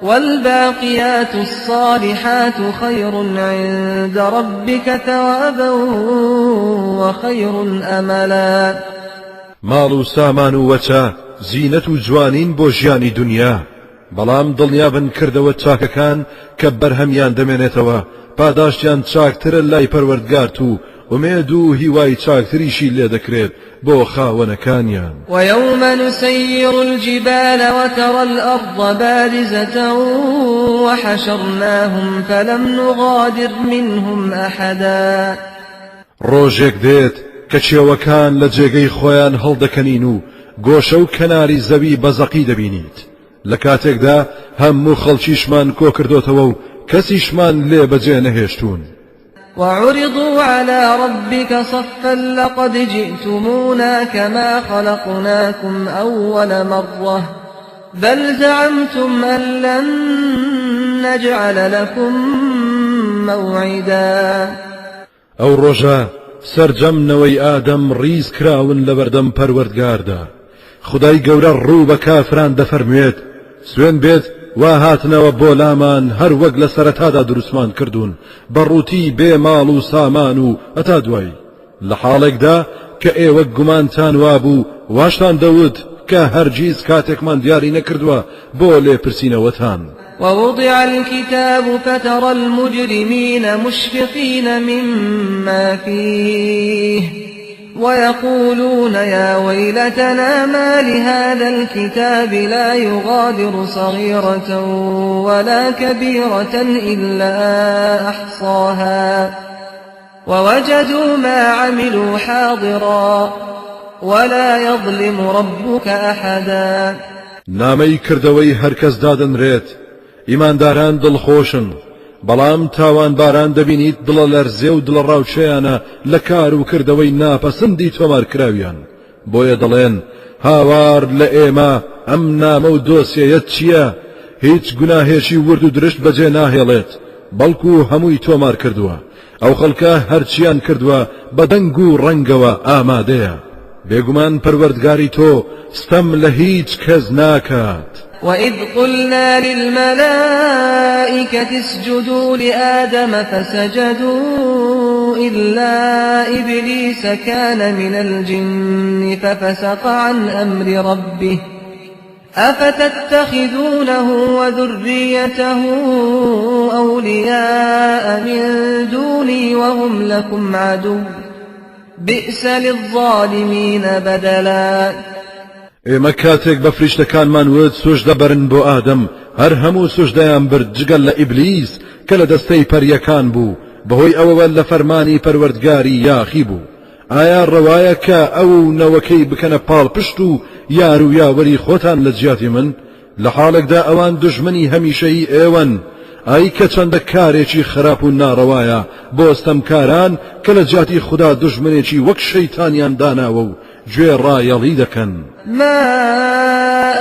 والباقيات الصالحات خير عند ربك ثوابا وخير أملا. ماڵ و سامان و وەچە زینەت و جوانین بۆ ژیانی دنیا، بەڵام دڵنیابن کردەوە چاکەکان کە بەرهەمیان دەمێنێتەوە، پاداشتیان چاکترە لای پەروەردگارت و ئومێد و هیوای چاکتریشی لێ دەکرێت بۆ خاوەنەکانیان. ويوم نسير الجبال وترى الأرض بارزة وحشرناهم فلم نغادر منهم أحدا. ڕۆژێک دێت کە چێوەکان لە جێگەی خۆیان هەڵدەکەنین و گۆشە و کەناری زەوی بەزەقی دەبینیت، لە کاتێکدا هەموو خەڵکیشمان کۆ کردوتەوە و کەسیشمان لێ بەجێ نەهێشتون. وعرضوا على ربك صفا لقد جئتمونا كما خلقناكم أول مرة بل زعمتم أن لن نجعل لكم موعدا. ئەو ڕۆژە سەرجەم نەوەی ئادەم ڕیز کراون لەبەردەم پەروەردگاردا. خودای گەورە ڕوو بە کافران دەفەرموێت، سوێند بێت وا هاتنەوە بۆ لامان هەر وەک لە سەرەتادا دروستمان کردوون بە ڕووتی بێ ماڵ و سامان و هەتا دوایی، لە حاڵێکدا کە ئێوە گومانتان وابوو واشتان دەوت کە هەرگیز کاتێکمان دیاری نەکردووە بۆ لێپرسینەوەتان. ووضع الكتاب فترى المجرمين مشفقين مما فيه ويقولون يا ويلتنا ما لهذا الكتاب لا يغادر صغيرة ولا كبيرة إلا أحصاها ووجدوا ما عملوا حاضرا ولا يظلم ربك أحدا. نامەی کردەوەی هەرکەس دادەنرێت، ئیمانداران دڵخۆشن، بەڵام تاوانباران دەبینیت دڵە لەرزێ و دڵە ڕاوچێیانە لە کار و کردەوەی ناپەسەندی تۆمارکراویان، بۆیە دەڵێن هاوار لە ئێمە ئەم نامە و دۆسیەیەت چییە؟ هیچ گوناهێکی ورد و درشت بەجێ ناهێڵێت، بەڵکو هەمووی تۆمار کردووە. ئەو خەڵکە هەرچیان کردووە بە دەنگ و ڕەنگەوە ئامادەیە. بێگومان پەروەردگاری تۆ ستەم لە هیچ کەس ناکات. وإذ قلنا للملائكة اسجدوا لآدم فسجدوا إلا إبليس كان من الجن ففسق عن أمر ربه أفتتخذونه وذريته أولياء من دوني وهم لكم عدو بئس للظالمين بدلا. ئێمە کاتێک بە فریشتەکانمان وت سوژدە بەرن بۆ ئادەم، هەر هەموو سوژدەیان برد جگەل لە ئیبلیس کە لە دەستەی پەریەکان بوو، بەهۆی ئەوەوە لە فەرمانی پەروەردگاری یاخی بوو. ئایا ڕەوایە کە ئەو و نەوەکەی بکەنە پاڵپشت و یار و یاوەری خۆتان لە جیاتی من، لە حاڵێکدا ئەوان دوژمنی هەمیشەیی ئێوەن؟ ئای کە چەندە کارێکی خراپ و ناڕەوایە بۆ ستەمکاران کە لە جیاتی خودا دوژمنێکی وەک شەیتانیان داناوە و گوێڕایەڵی دەکەن. ما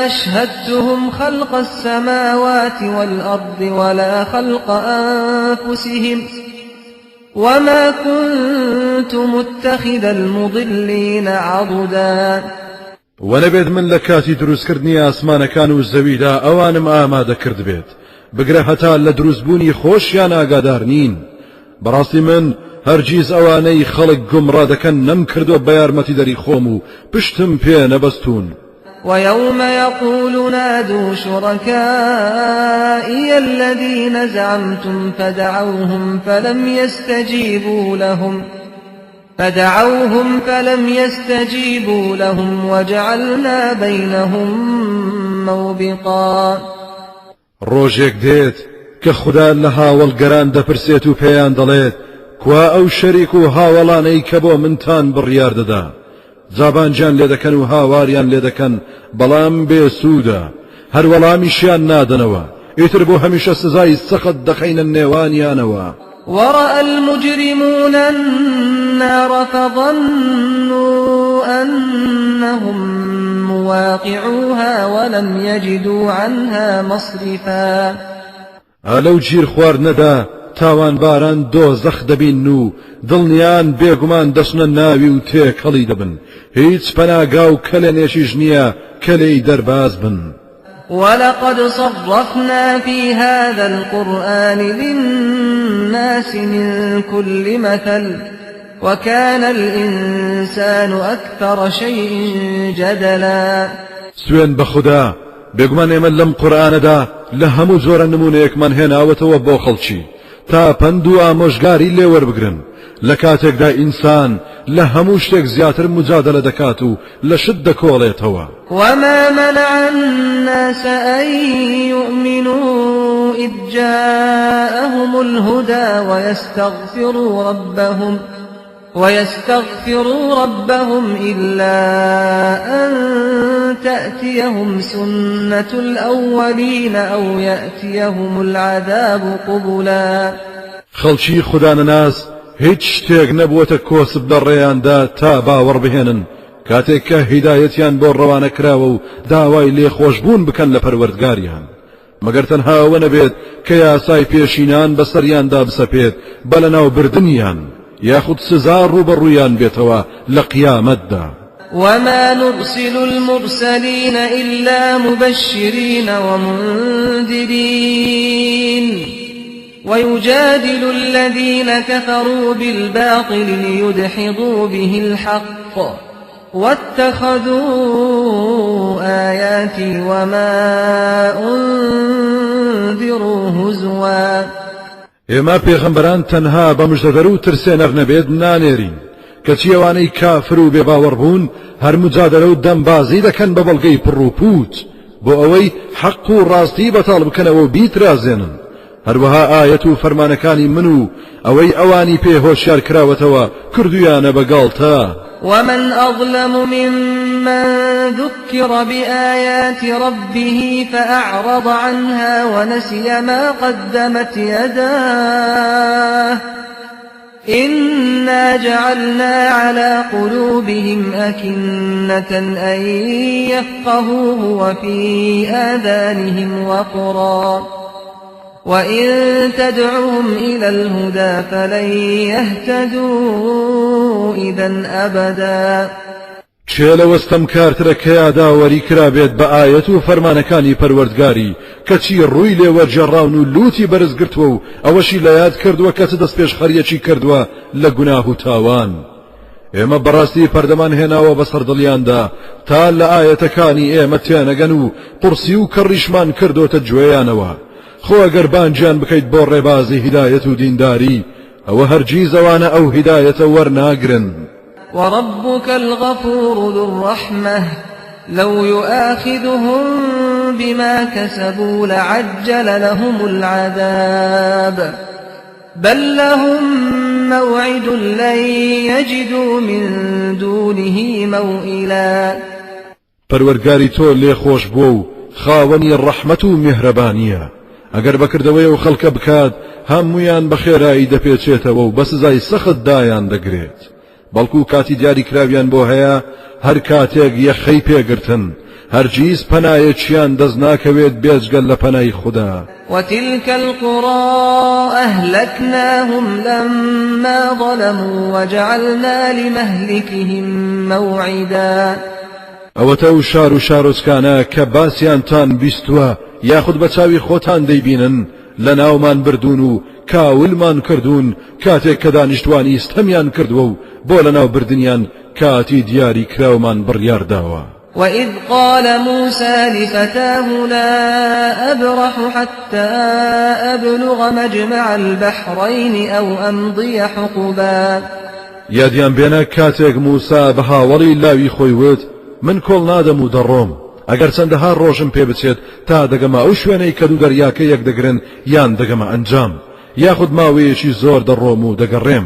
أشهدتهم خلق السماوات والأرض ولا خلق أنفسهم وما كنت متخذ المضلين عضدا. وە نەبێت من لە کاتی دروستکردنی ئاسمانەکان و زەویدا ئەوانم ئامادە کردبێت، بگرە هەتا لە دروستبوونی خۆشیان ئاگادار نین. بەڕاستی من هەرگیز ئەوانەی خەڵک گومڕا دەکەن نەمکردووە بە یارمەتیدەری خۆم و پشتم پێ نەبەستوون. ويوم يقول نادوا شركائي الذين زعمتم فدعوهم فلم يستجيبوا لهم وجعلنا بينهم موبقا. ڕۆژێک دێت کە خودا لە هاوەڵگەران دەپرسێت و پێیان دەڵێت کوا ئەو شەریک و هاوەڵانەی کە بۆ منتان بڕیار دەدا؟ جابانجیان لێ دەکەن و هاواریان لێ دەکەن، بەڵام بێسوودە، هەر وەڵامیشیان نادەنەوە، ئیتر بۆ هەمیشە سزای سەخت دەخەینە نێوانیانەوە. ورأى المجرمون النار فظنوا أنهم مواقعوها ولم يجدوا عنها مصرفا. ئالەو گیر خواردنەدا تاوانباران دۆزەخ دەبین و دڵنیان بێگومان دەچنە ناوی و تێکەڵی دەبن، هیچ پەناگا و کەلێنێکیش نییە کە لێی دەرباز بن. ولقد صرفنا في هذا القرآن للناس من كل مثل وكان الإنسان أكثر شيء جدلا. سوێن بە خودا بێگومان ئێمە لەم قورئانەدا لە هەموو جۆرە نمونەیەکمان هێناوەتەوە بۆ خەڵکی تا پەند و ئامۆژگاری لێوەربگرن، لە کاتێکدا ئینسان لە هەموو شتێک زیاتر مجادلە دەکات و لە شت دەکۆڵێتەوە. وما منع الناس أن يؤمنوا إذ جاءهم الهدى ويستغفروا ربهم إلا أن تأتيهم سنة الأولين أو يأتيهم العذاب قبلا. خەڵکی خودانەناس هیچ شتێک نەبووەتە کۆسپ لە ڕێیاندا تا باوەڕ بهێنن کاتێک کە هیدایەتیان بۆ ڕەوانە کراوە و داوای لێخۆشبوون بکەن لە پەروەردگاریان مەگەر تەنها ئەوە نەبێت کە یاسای پێشینان بەسەریاندا بسەپێت بە لەناوبردنیان یاخود سزا ڕووبەڕوویان بێتەوە لە قیامەتدا. وما نرسل المرسلین إلا مبشرین ومنذرین ويجادل الذين كفروا بالباطل ليدحضوا به الحق واتخذوا آياتي وما أنذروا هزوا. ئێمە پێغەمبەران تەنها بە مژدەدەر و ترسێنەر نەبێت نانێرین، کەچی ئەوانەی کافر و بێباوەڕ بوون هەر مجادەلە و دەمبازی دەکەن بە بەڵگەی پڕ و پووچ بۆ ئەوەی حەق و ڕاستی بەتاڵ بکەنەوە و بیترازێنن، هەروەها ئایەت و فەرمانەکانی من و ئەوەی ئەوانی پێ هۆشیار کراوەتەوە کردوویانە بە گاڵتە. ومن أظلم ممن ذكر بآيات ربه فأعرض عنها ونسي ما قدمت يداه إنا جعلنا على قلوبهم أكنة أن يفقهوه وفي آذانهم وقرا وإن تدعهم إلى الهدى فلن يهتدوا إذا أبدا. کێ لەوە ستەمکارترە کە یاداوەری کرابێت بە ئایەت و فەرمانەکانی پەروەردگاری کەچی ڕووی لێ وەرگێڕاون و لووتی بەرز گرتووە و ئەوەشی لە یاد کردووە کە چ دەستپێشخەریەکی کردووە لە گوناه و تاوان. ئێمە بەڕاستی پەردەمان هێناوە بەسەر دڵیاندا تا لە ئایەتەکانی ئێمە تێنەگەن و قورسی و کەڕیشمان کردۆتە گوێیانەوە. خۆ ئەگەر بانگیان بکەیت بۆ ڕێبازی هیدایەت و دینداری ئەوە هەرگیز ئەوانە ئەو هیدایەتە وەرناگرن. وربك الغفور ذو الرحمة لو يؤاخذهم بما كسبوا لعجل لهم العذاب بل لهم موعد لن يجدوا من دونه موئلا. پەروەردگاری تۆ لێخۆشبووە و خاوەنی ڕەحمەت و میهرەبانییە، ئەگەر بەکردەوەی ئەو خەڵکە بکات هەموویان بە خێرایی دەپێچێتەوە و بە سزای سەخت دایان دەگرێت، بەڵکو کاتی دیاریکراویان بۆ هەیە هەر کاتێک یەخەی پێگرتن هەرگیز پەنایەکیان دەست ناکەوێت بێجگە لە پەنای خودا. وتلك القرى أهلكناهم لما ظلموا وجعلنا لمهلكهم موعدا. ئەوەتە ئەو شار و شارۆچکانە کە باسیانتان بیستووە یاخود بە چاوی خۆتان دەیبینن لەناومان بردوون و کاولمان کردوون کاتێک کە دانیشتوانی ستەمیان کردووە و بۆ لەناوبردنیان کاتی دیاری کراومان بڕیار داوە. وإذ قال موسى لفتاه لا أبرح حتى أبلغ مجمع البحرين أو أمضي حقبا. یادیان بێنە کاتێک موسا بە هاوەڵی لاوی خۆی وت من کۆڵ نادەم و دەڕۆم ئەگەر چەندەها ڕۆژم پێ بچێت تا دەگەمە ئەو شوێنەی کە دوو دەریاکە یەک دەگرن یان دەگەمە ئەنجام یاخود ماوەیەکی زۆر دەڕۆم و دەگەڕێم.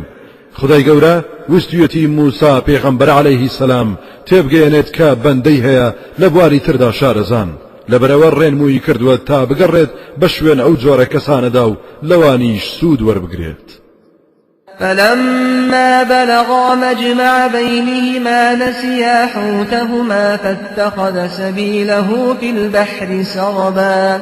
خودای گەورە ویستویەتی موسا پێغەمبەر عەلەیهی سەلام تێبگەیەنێت کە بەندەی هەیە لە بواری تردا شارەزان، لەبەرئەوە ڕێنموویی کردووە تا بگەڕێت بە شوێن ئەو جۆرە کەسانەدا و لەوانیش سوود وەربگرێت. فلما بلغا مجمع بينهما نسيا حوتهما فاتخذ سبيله في البحر سربا.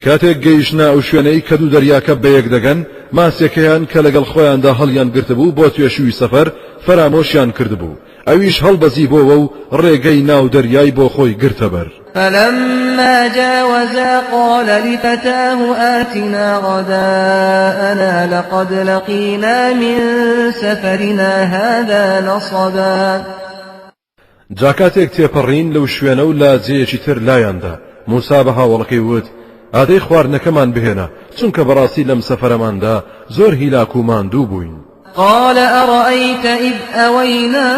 کاتێک گەیشتنە ئەو شوێنەی کە دوو دەریاکە بەیەک دەگەن، ماسیەکەیان کە لەگەڵ خۆیاندا هەڵیان گرتبوو بۆ توێشووی سەفەر فەرامۆشیان کردبوو، ئەویش هەڵبەزیبۆوە و ڕێگەی ناو دەریای بۆ خۆی گرتەبەر. فلما جاوزا قال لفتاه آتنا غداءنا لقد لقینا من سفرنا هذا نصبا. جا کاتێک تێپەڕین لەو شوێنە و لە جێیەکی تر لایاندا، موسا بە هاوەڵەکەی وت، ئادەی خواردنەکەمان بهێنە، چونکە بەڕاستی لەم سەفەرەماندا زۆر هیلاک و ماندوو بووین. قال أرأيت إذ أوينا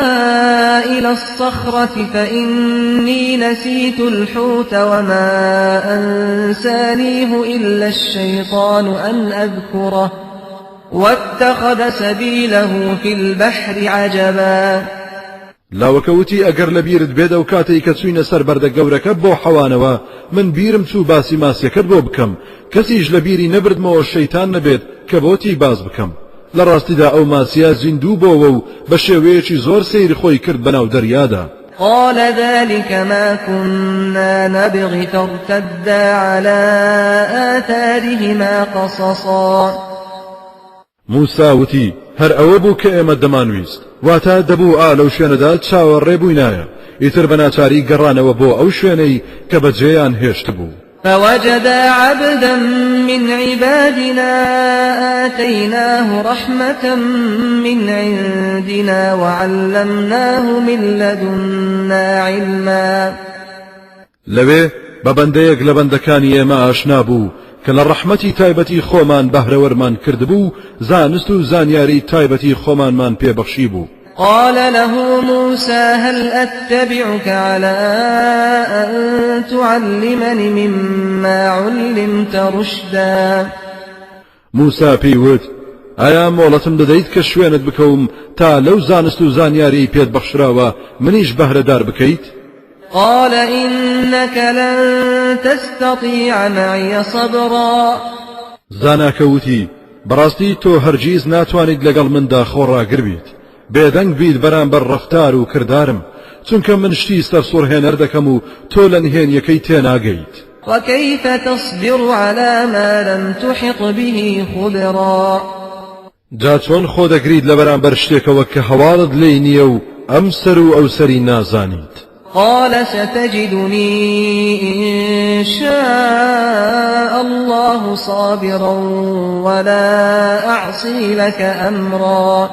إلى الصخرة فإني نسيت الحوت وما أنسانيه إلا الشيطان أن أذكره واتخذ سبيله في البحر عجبا. لاوەکە وتی، ئەگەر لەبیرت بێت ئەو کاتەی کە چووینە سەر بەردە گەورەکە بۆ حەوانەوە من بیرم چوو باسی ماسیەکەت بۆ بکەم، کەسیش لەبیری نەبردمەوە شەیتان نەبێت کە بۆتی باس بکەم. لە ڕاستیدا ئەو ماسیە زیندوو بۆوە و بە شێوەیەکی زۆر سەیر خۆی کرد بەناو دەریادا. قال ذلك ما كنا نبغ فارتدا على آثارهما قصصا. موسا وتی، هەر ئەوە بوو کە ئێمە دەمانویست، واتە دەبوو ئا لەو شوێنەدا چاوەڕێ بووینایە، ئیتر بە ناچاری گەڕانەوە بۆ ئەو شوێنەی کە بەجێیان هێشتبوو. فوجدا عبدا من عبادنا آتیناه رحمة من عندنا وعلمناه من لدنا علما. لەوێ بە بەندەیەک لە بەندەکانی ئێمە ئاشنا بوو کە لە ڕەحمەتی تایبەتی خۆمان بەهرەوەرمان کردبوو و زانست و زانیاری تایبەتی خۆمانمان پێ بەخشیبوو. قال له موسى هل أتبعك على أن تعلمنی مما علمت رشدا. موسا پێی وت، ئایا مۆڵەتم دەدەیت کە شوێنت بکەوم تا لەو زانست و زانیاریەی پێت بەخشراوە منیش بەهرەدار بکەیت؟ قال إنك لن تستطیع معی صبرا. زاناکە وتی، بەڕاستی تۆ هەرگیز ناتوانیت لەگەڵ مندا خۆڕاگر بیت، بێدەنگ بیت بەرامبەر ڕەفتار و کردارم، چونکە من شتی سەرسوڕهێنەر دەکەم و تۆ لە نهێنیەکەی تێناگەیت. وکیف تصبر علی ما لم تحط به خبرا. جا چۆن خۆ دەگریت لە بەرامبەر شتێکەوە کە هەواڵت لێی نییە و ئەم سەر و ئەو سەری نازانیت؟ قال ستجدنی إن شاء اللە صابرا ولا أعصی لک أمرا.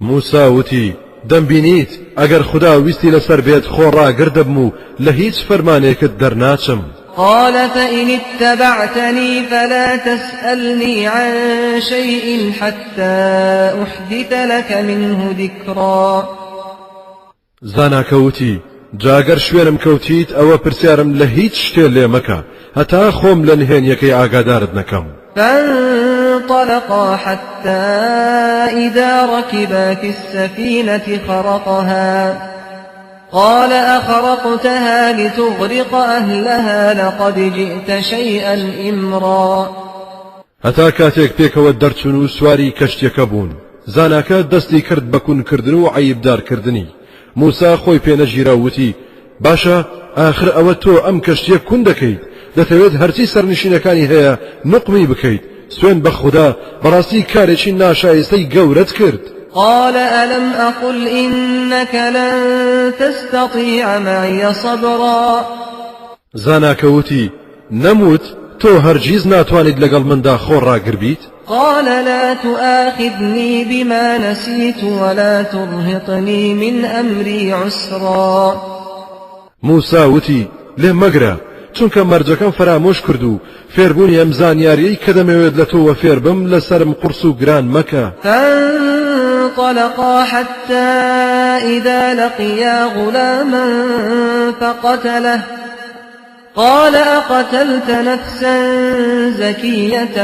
موسا وتی، دەمبینیت، ئەگەر خودا ویستی لەسەر بێت خۆڕاگر دەبم و لە هیچ فەرمانێکت دەرناچم. قال فإن اتبعتنی فلا تسألنی عن شیء حتی أحدث لک منه ذکرا. زاناکە وتی، جا گەر شوێنم کەوتیت ئەوە پرسیارم لە هیچ شتێ لێ مەکە هەتا خۆم لە نهێنیەکەی ئاگادارت نەکەم. فانطلقا حتی اذا رکبا فی السفینة خرقها قال اخرقتها لتغرق اهلها لقد جئت شیئا امرا. هەتا کاتێک پێکەوە دەرچوون و سواری کەشتیەکە بوون، زاناکە دەستی کرد بە کونکردن و عەیبدارکردنی، موسا خۆی پێ نەگیرا و وتی، باشە ئاخر ئەوە تۆ ئەم کەشتیە کون دەکەیت، دەتەوێت هەرچی سەرنشینەکانی هەیە نوقمی بکەیت، سوێند بە خودا بەڕاستی کارێکی ناشایستەی گەورەت کرد. قال الم اقل انک لن تستطیع معی صبرا. زاناکە وتی، نەموت تۆ هەرگیز ناتوانیت لەگەڵ مندا خۆڕاگر بیت؟ قال لا تؤاخذنی بما نسیت ولا ترهقنی من امری عسرا. موسا وتی، لێم مەگرە، چونکە مەرجەکەم فەرامۆش کرد و فێربوونی ئەم زانیاریەی کە دەمەوێت لە تۆوە فێربم لەسەرم قورس و گران مەکە. فانطلقا حتی اذا لقیا غلاما فقتله قال اقتلت نفسا زکیة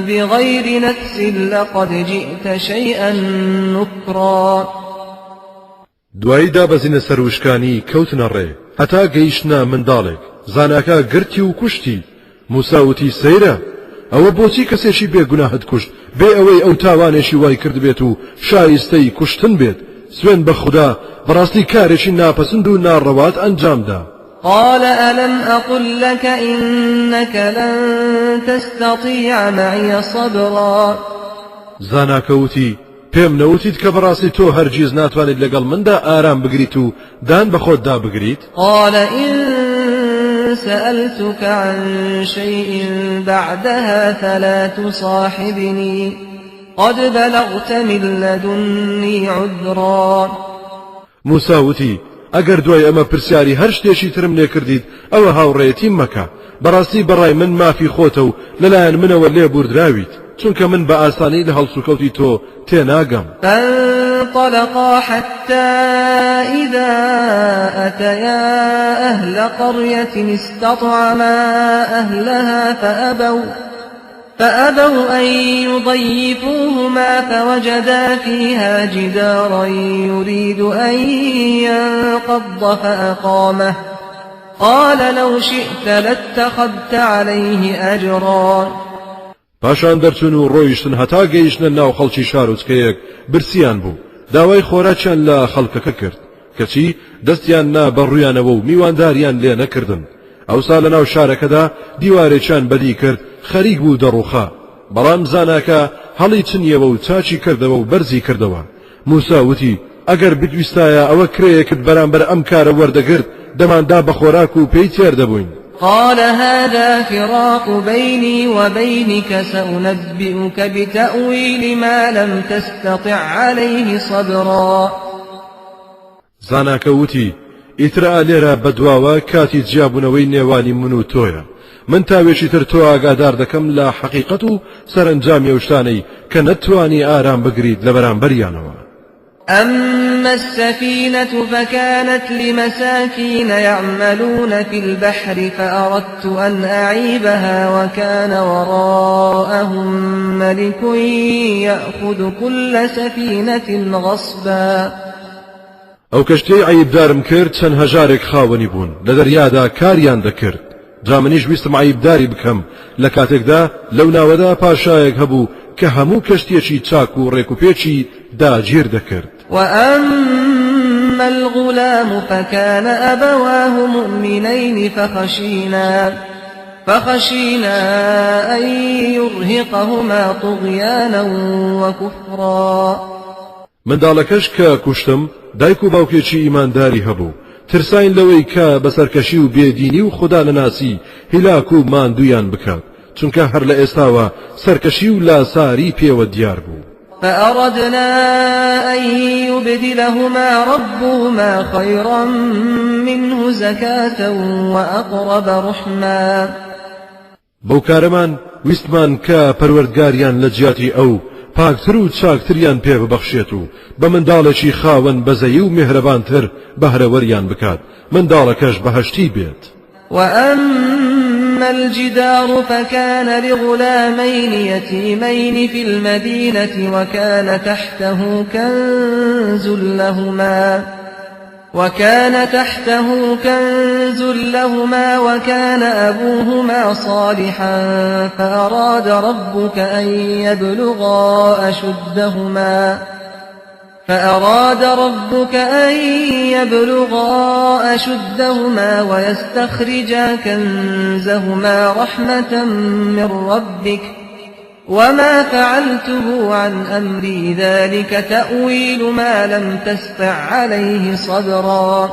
بغیر نفس لقد جئت شیئا نکرا. دوایی دابەزینە سەر وشکانی کەوتنە ڕێ هەتا گەیشتنە منداڵێک، زاناکە گرتی و کوشتی، موسا وتی سەیرە ئەوە بۆچی کەسێکی بێ گوناهت کوشت بێ ئەوەی ئەو تاوانێکی وای کردبێت و شایستەی کوشتن بێت، سوێند بە خودا بەڕاستی کارێکی ناپەسند و ناڕەوات ئەنجامدا. قال الم اقل لک انک لن تستطیع معی صبرا. زاناکە وتی، پێم نەوتیت کە بەڕاستی تۆ هەرگیز ناتوانیت لەگەڵ مندا ئارام بگریت و دان بە خۆتدا بگریت؟ قال إن سألتک عن شیء بعدها فلا تصاحبنی قد بلغت من لدنی عذرا. موسا وتی، ئەگەر دوای ئەمە پرسیاری هەر شتێکی ترم لێ کردیت ئەوە هاوڕێیەتیم مەکە، بەڕاستی بەڕای من مافی خۆتە و لەلایەن منەوە لێبووردراویت، چونکە من بە ئاسانی لە هەڵسوکەوتی تۆ تێناگەم. فانطلقا حتی اذا اتیا اهل قریة استطعما اهلها فأبوا أن يضيفوهما فوجدا فيها جدارا يريد أن ينقض فأقامه قال لو شئت لاتخذت عليه أجرا. پاشان دەرچوون و ڕۆیشتن هەتا گەیشتنە ناو خەڵکی شارۆچکەیەک برسیان بوو داوای خۆراکیان لە خەڵکەکە کرد کەچی دەستیان نا بە ڕوویانەوە و میوانداریان لێ نەکردن ئەوسا لە ناو شارەکەدا دیوارێکیان بەدی کرد خەریک بوو دەڕووخا بەڵام زاناکە هەڵی چنیەوە و چاکی کردەوە و بەرزی کردەوە موسا وتی، ئەگەر بتویستایە ئەوە کرێیەکت بەرامبەر ئەم کارە وەردەگرت، دەماندا بە خۆراک و پێی تێر دەبووین. قال هذا فراق بینی وبینک سأنبئک بتأویل ما لم تستطع علیه صبرا. زاناکە وتی، ئیتر ئا لێرە بەدواوە کاتی جیابوونەوەی نێوانی من و تۆیە، من تاوێکی تر تۆ ئاگادار دەکەم لە حەقیقەت و سەرەنجامی ئەو شتانەی کە نەتتوانی ئارام بگریت لە بەرامبەریانەوە. أما السفينة فكانت لمساكين يعملون في البحر فأردت أن أعيبها وكان وراءهم ملك يأخذ كل سفينة غصبا. ئەو کەشتیەی عەیبدارم کرد چەند هەژارێک خاوەنی بوون لە دەریادا کاریان دەکرد جا منیش ویستم عەیبداری بکەم لە کاتێکدا لەو ناوەدا پاشایەک هەبوو کە هەموو کەشتیەکی چاک و ڕێکوپێکی داگیر دەکرد. وأما الغلام فكان أبواه مؤمنين فخشينا أن يرهقهما طغيانا وكفرا. منداڵەکەش کە کوشتم دایک و باوکێکی ئیمانداری هەبوو، ترساین لەوەی کە بە سەرکەشی و بێدینی و خودا نەناسی هیلاک و ماندوویان بکات، چونکە هەر لە ئێستاوە سەرکەشی و لاساری پێوە دیار بوو. فأردنا أن يبدلهما ربهما خيرا منه زكاة وأقرب رحما. بەو کارەمان ویستمان کە پەروەردگاریان لە جیاتی ئەو پاکتر و چاکتریان پێ ببەخشێت و بە منداڵێکی خاوەن بەزەیی و میهرەبانتر بەهرەوەریان بکات، منداڵەکەش بەهەشتی بێت. وأما الجدار فكان لغلامين يتيمين في المدينة وكان تحته كنز لهما وكان تحته كنز لهما وكان أبوهما صالحا فأراد ربك أن يبلغا أشدهما فأراد ربك أن يبلغا أشدهما ويستخرجا كنزهما رحمة من ربك وما فعلته عن أمري ذلك تأويل ما لم تسطع عليه صبرا.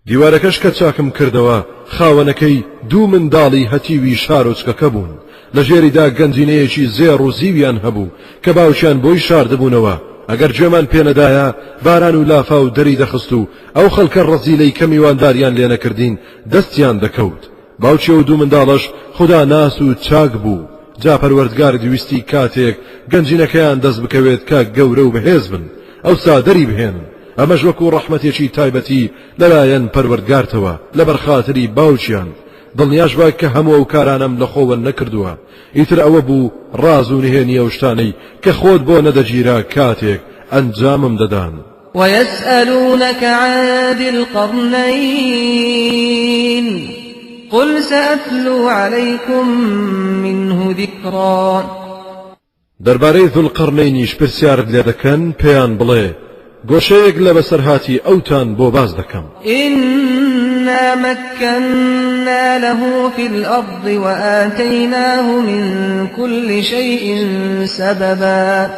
دیوارەکەش کە چاکم کردەوە خاوەنەکەی دوو منداڵی هەتیوی شارۆچکەکە بوون، لە ژێریدا گەنجینەیەکی زێڕ و زیویان هەبوو کە باوکیان بۆی شاردبوونەوە، ئەگەر گوێمان پێنەدایە باران و لافاو دەری دەخست و ئەو خەڵکە ڕەزیلەی کە میوانداریان لێنەکردین دەستیان دەکەوت. باوکی ئەو دوو منداڵەش خودا ناس و چاک بوو، جا پەروەردگارت ویستی کاتێک گەنجینەکەیان دەست بکەوێت کە گەورە و بەهێز بن ئەوسا دەری بهێنن، ئەمەش وەکو ڕەحمەتێکی تایبەتی لەلایەن پەروەردگارتەوە لەبەر خاتری باوکیان، دڵنیاش بە کە هەموو ئەو کارانەم لە خۆوە نەکردووە، ئیتر ئەوە بوو ڕاز و نهێنی ئەو شتانەی کە خۆت بۆ نەدەگیرا کاتێک ئەنجامم دەدان. ويسألونك عن ذي القرنين قل سأتلو عليكم منه ذكرا. دەربارەی ذوالقەرنەینیش پرسیارت لێ دەکەن، پێیان بڵێ، گۆشەیەک لە بەسەرهاتی ئەوتان بۆ باس دەکەم. إنا مكنا له في الأرض وآتيناه من كل شيء سببا.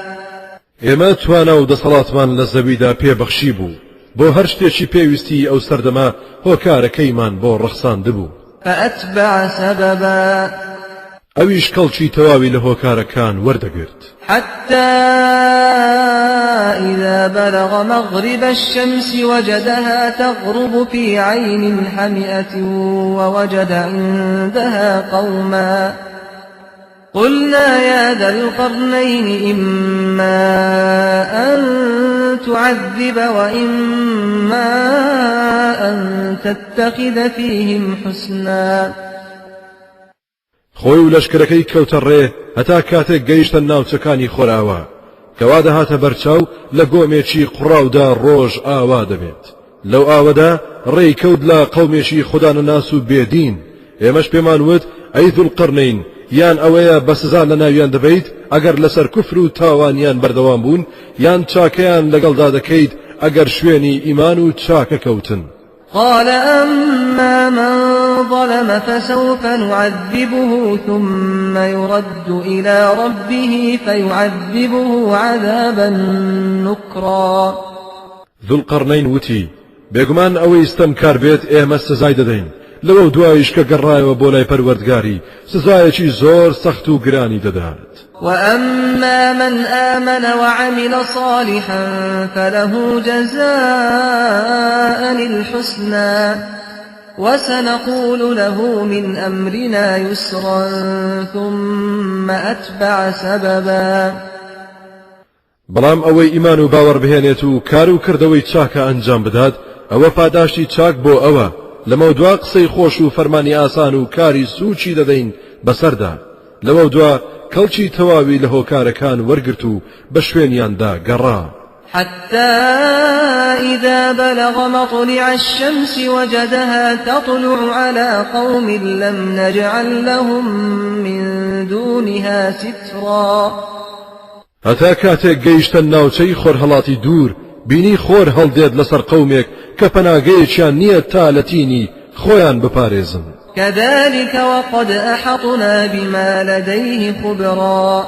ئێمە توانا و دەسەڵاتمان لە زەویدا پێ بەخشی بوو، بۆ هەر شتێکی پێویستی ئەو سەردەمە هۆکارەکەیمان بۆ ڕەخساندبوو. فأتبع سببا. ئەویش کەڵکی تەواوی لە هۆکارەکان وەردەگرت. حتى إذا بلغ مغرب الشمس وجدها تغرب في عين حمئة ووجد عندها قوما قلنا يا ذا القرنين إما أن تعذب وإما أن تتخذ فيهم حسنا. خۆی و لەشکرەکەی کەوتە ڕێ هەتا کاتێک گەیشتە ناوچەکانی خۆراوا کەوا دەهاتە بەرچاو لە گۆمێکی قوڕاودا ڕۆژ ئاوا دەبێت. لەو ئاوەدا ڕێی کەوت لە قەومێکی خودانەناس و بێدین. ئێمەش پێمان وت ئەی ذوالقەرنەین یان ئەوەیە بە سزا لەناویان دەبەیت ئەگەر لەسەر کوفر و تاوانیان بەردەوام بوون، یان چاکەیان لەگەڵدا دەکەیت ئەگەر شوێنی ئیمان و چاکە کەوتن. قال أما من ظلم فسوف نعذبه ثم يرد إلى ربه فيعذبه عذابا نكرا. ذو القرنین وتی، بێگومان ئەوەی ستەمکار بێت ئێمە سزای دەدەین، لەوەو دوایش کە گەڕایەوە بۆ لای پەروەردگاری سزایەکی زۆر سەخت و گرانی دەدات. وأما من آمن وعمل صالحا فله جزاء الحسنى وسنقول له من أمرنا يسرا ثم أتبع سببا. بەڵام ئەوەی ئیمان و باوەڕ بهێنێت و کار و کردەوەی چاکە ئەنجام بدات ئەوە پاداشتی چاک بۆ ئەوە، لەمەودوا قسەی خۆش و فەرمانی ئاسان و کاری سوچی دەدەین بەسەردا، لەوەودوا کەڵکی تەواوی لە هۆکارەکان وەرگرت و بە شوێنیاندا گەڕا. حتى إذا بلغ مطلع الشمس وجدها تطلع على قوم لم نجعل لهم من دونها سترا. هەتا کاتێک گەیشتە ناوچەی خۆرهەڵاتی دوور بینی خۆر هەڵدێت لەسەر قەومێک کە پەناگەیەکیان نییە تا لە تینی خۆیان بپارێزن. كذلك وقد أحطنا بما لديه خبرا.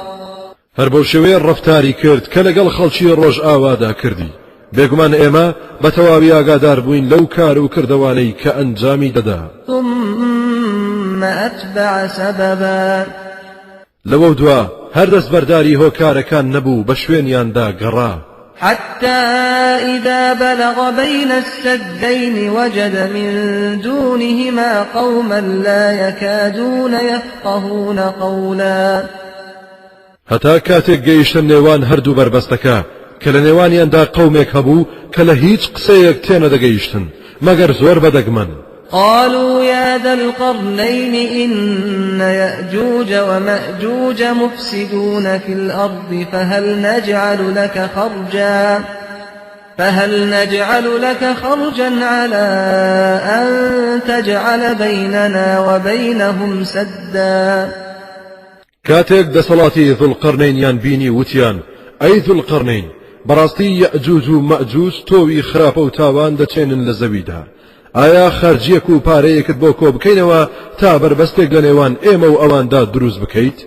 هەر بەو شێوەیە ڕەفتاری کرد کە لەگەڵ خەڵکی ڕۆژئاوادا کردی. بێگومان ئێمە بە تەواوی ئاگادار بووین لەو کار و کردەوانەی کە ئەنجامی دەدا. ثم أتبع سببا. لەوە دوا هەر دەستبەرداری هۆکارەکان نەبوو بە شوێنیاندا گەڕا. حتى إذا بلغ بين السدين وجد من دونهما قوما لا يكادون يفقهون قولا. هەتا کاتێک گەیشتە نێوان هەردوو بەربەستەکە کە لە نێوانیاندا قەومێک هەبوو کە لە هیچ قسەیەک تێنەدەگەیشتن مەگەر زۆر بەدەگمەن. قالوا يا ذا القرنين إن يأجوج ومأجوج مفسدون في الأرض فهل نجعل لك خرجا على أن تجعل بيننا وبينهم سدا. کاتێک دەسەڵاتی ذوالقەرنەینیان بینی وتیان ئەی ذوالقەرنەین بەڕاستی یەئجوج و مەئجوج تۆوی خراپە و تاوان دەچێنن لە زەویدا، ئایا خەرجیەک و پارەیەکت بۆ کۆ بکەینەوە تا بەربەستێک لە نێوان ئێمە و ئەواندا دروست بکەیت؟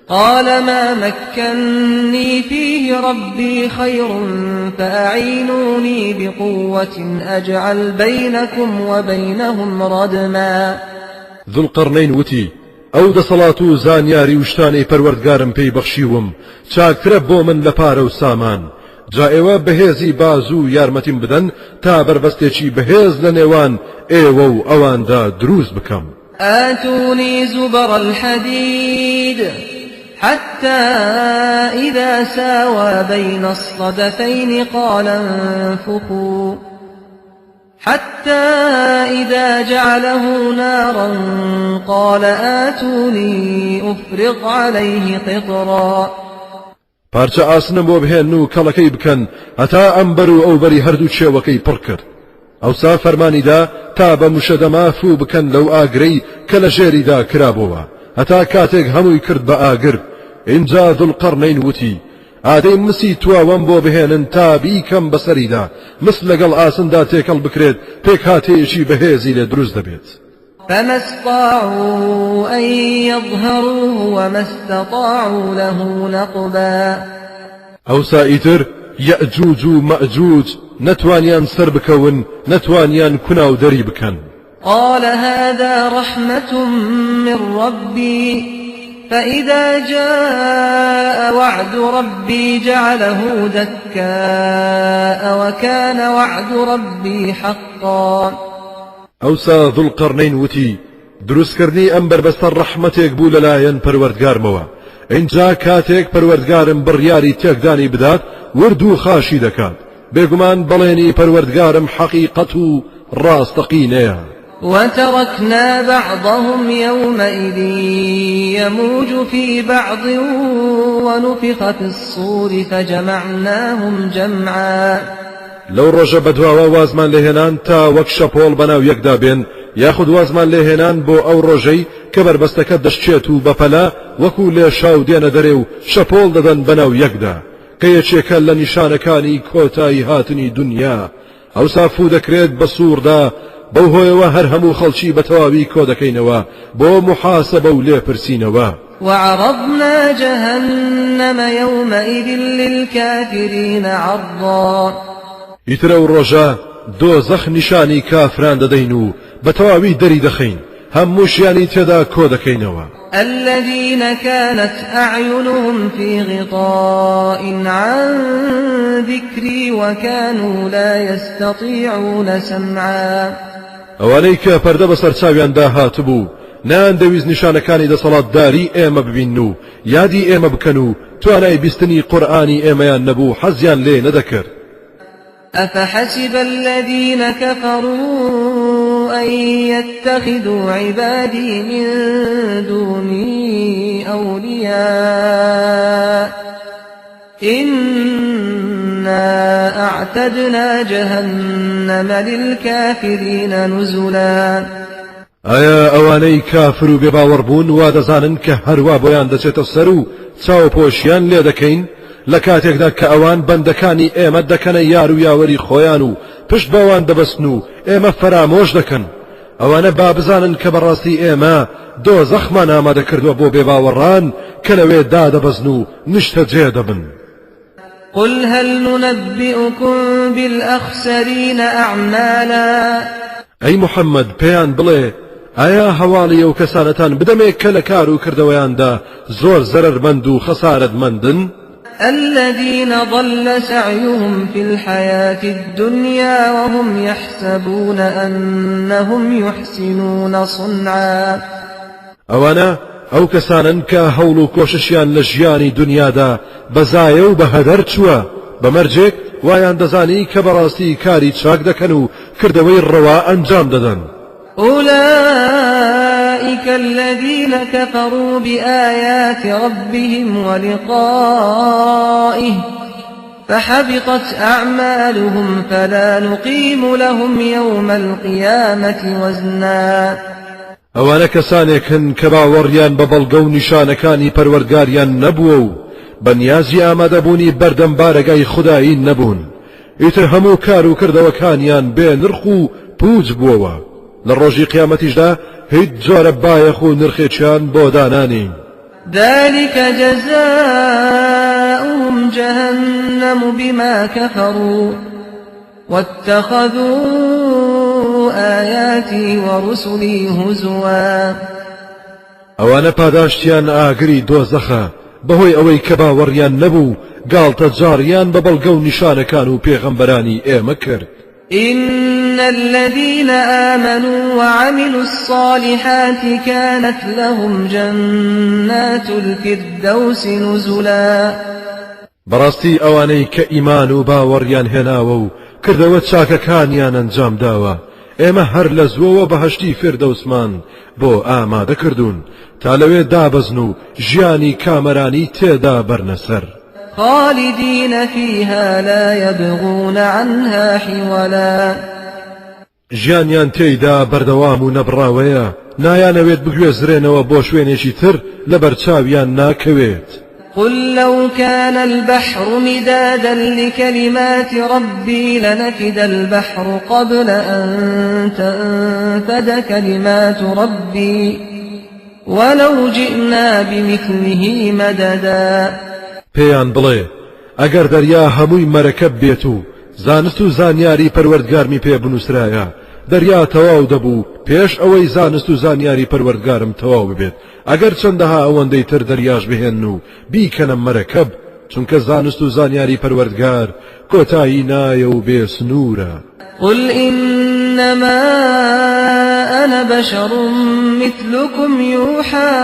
قال ما مكني فيه ربي خير فأعينوني بقوة أجعل بينكم وبينهم ردما. ذو القرنين وتی ئەو دەسەڵات و زانیاری و شتانەی پەروەردگارم پێی بەخشیوم چاکترە بۆ من لە پارە و سامان، جا ئێوە بەهێزی بازوو یارمەتیم بدەن تا بەربەستێکی بەهێز لە نێوان ئێوە و ئەواندا دروست بکەم. آتوني زبر الحديد حتى إذا ساوى بين الصدفين قال انفخوا حتى إذا جعله نارا قال آتوني أفرغ عليه قطرا. پارچە ئاسنم بۆ بهێن و کەڵەکەی بکەن هەتا ئەمبەر و ئەوبەری هەردوو چێوەکەی پڕ کرد. ئەوسا فەرمانیدا تا بە مشەدەما فوو بکەن لەو ئاگرەی کە لە ژێریدا کرابۆوە هەتا کاتێک هەمووی کرد بە ئاگر. ئینجا ذوالقەرنەین وتی ئادەی مسی تواوەم بۆ بهێنن تا بیکەم بەسەریدا، مس لەگەڵ ئاسندا تێکەڵ بکرێت پێکهاتەیەکی بەهێزی لێ دروست دەبێت. فما استطاعوا أن يظهروه وما استطاعوا له نقبا. ئەوسا ئیتر یەئجوج و مەئجوج نەتوانیان سەر بکەون نەتوانیان کوناو دەری بکەن. قال هذا رحمة من ربي فإذا جاء وعد ربي جعله دكاء وكان وعد ربي حقا. ئەوسا ذوالقەرنەین وتی دروستکردنی ئەم بەربەستە ڕەحمەتێک بوو لەلایەن پەروەردگارمەوە، ئینجا کاتێک پەروەردگارم بڕیاری تێکدانی بدات ورد و خاشی دەکات، بێگومان بەڵێنی پەروەردگارم حەقیقەت و ڕاستەقینەیە. وتركنا بعضهم يومئذ يموج في بعض ونفخ في الصور فجمعناهم جمعا. لەو ڕۆژە بەدواوە وازمان لێهێنان تا وەک شەپۆڵ بەناو یەکدا بێن، یاخود وازمان لێهێنان بۆ ئەو ڕۆژەی کە بەربەستەکە دەشکێت و بەپەلە وەکو لێشاو دێنە دەرێ و شەپۆڵ دەدەن بەناو یەکدا کە یەکێکە لە نیشانەکانی کۆتایی هاتنی دونیا ئەوسا فوو دەکرێت بە سووڕدا، بەو هۆیەوە هەر هەموو خەڵکی بە تەواوی کۆدەکەینەوە بۆ موحاسەبە و لێپرسینەوە. وعرضنا جهنم یومئذ للکافرین عرضا. ئیتر ئەو ڕۆژە دۆزەخ نیشانی کافران دەدەین و بە تەواوی دەری دەخەین، هەمووشیانی تێدا کۆدەکەینەوە. الذین کانت اعینهم فی غطاء عن ذکری وکانوا لا یستطیعون سمعا. ئەوانەی کە پەردە بەسەر چاویاندا هاتبوو، نەیاندەویست نیشانەکانی دەسەڵاتداری ئێمە ببینن و یادی ئێمە بکەن و توانای بیستنی قورئانی ئێمەیان نەبوو حەزیان لێ نەدەکرد. أفحسب الذين كفروا أن يتخذوا عبادي من دوني أولياء إنا أعتدنا جهنم للكافرين نزلا. ئایا ئەوانەی کافر و بێباوەڕ بوون وا دەزانن کە هەروا بۆیان دەچێتە سەر و چاوپۆشیان لێ دەکەین لە کاتێکدا کە ئەوان بەندەکانی ئێمە دەکەنە یار و یاوەری خۆیان و پشت بەوان دەبەستن و ئێمە فەرامۆش دەکەن ئەوانە با بزانن کە بەڕاستی ئێمە دۆزەخمان ئامادە کردووە بۆ بێباوەڕان کە لەوێ دادەبەزن و نیشتەجێ دەبن. قل هل ننبئکم بالأخسرین أعمالا. ئەی محەممەد پێیان بڵێ، ئایا هەواڵی ئەو کەسانەتان بدەمێ کە لە کار و کردەوەیاندا زۆر زەرەرمەند و خەسارەتمەندن؟ الذین ضل سعیهم فی الحیاة الدنیا وهم یحسبون أنهم یحسنون صنعا. ئەوانە ئەو کەسانەن کە هەوڵ و کۆششیان لە ژیانی دونیادا بە زایە و بە هەدەر چووە، بە مەرجێک وایان دەزانی کە بەڕاستی کاری چاک دەکەن و کردەوەی ڕەوا ئەنجام دەدەن. أولئک الذین کفروا بآیات ربهم ولقائه فحبطت أعمالهم فلا نقیم لهم یوم القیامة وزنا. ئەوانە کەسانێکن کە باوەڕیان بە بەڵگە و نیشانەکانی پەروەردگاریان نەبووە و بە نیازی ئامادەبوونی بەردەم بارەگای خودایی نەبوون، ئیتر هەموو کار و کردەوەکانیان بێ نرخ و پووچ بووەوە، لە ڕۆژی قیامەتیشدا هیچ جۆرە بایەخ و نرخێکیان بۆ دانانێین. ذلک جزاؤهم جهنم بما كفروا واتخذوا آیاتی ورسلی هزوا. ئەوانە پاداشتیان ئاگری دۆزەخە بەهۆی ئەوەی کە باوەڕیان نەبوو گاڵتەجاڕیان بە بەڵگە و نیشانەکان و پێغەمبەرانی ئێمە کرد. إن الذين آمنوا وعملوا الصالحات كانت لهم جنات الفردوس نزلا. بەڕاستی ئەوانەی کە ئیمان و باوەڕیان هێناوە و کردەوە چاکەکانیان ئەنجام داوە، ئێمە هەر لە زووەوە بەهەشتی فیردەوسمان بۆ ئامادە کردوون تا لەوێ دابەزن و ژیانی کامەرانی تێدا بەرنە سەر. خالدین فیها لا یبغون عنها حولا. ژیانیان تێیدا بەردەوام و نەبڕاوەیە، نایانەوێت بگوێزرێنەوە بۆ شوێنێکی تر لەبەرچاویان ناکەوێت. قل لو كان البحر مدادا لكلمات ربي لنفد البحر قبل أن تنفد كلمات ربي ولو جئنا بمثله مددا. پێیان بڵێ، ئەگەر دەریا هەمووی مەرەکەب بێت و زانست و زانیاری پەروەردگارمی پێ بنووسرایە، دەریا تەواو دەبوو پێش ئەوەی زانست و زانیاری پەروەردگارم تەواو ببێت، ئەگەر چەندەها ئەوەندەی تر دەریاش بهێنن و بیکەنە مەرەکەب، چونکە زانست و زانیاری پەروەردگار کۆتایی نایە و بێ سنوورە. قل إنما أنا بشر مثلكم يوحى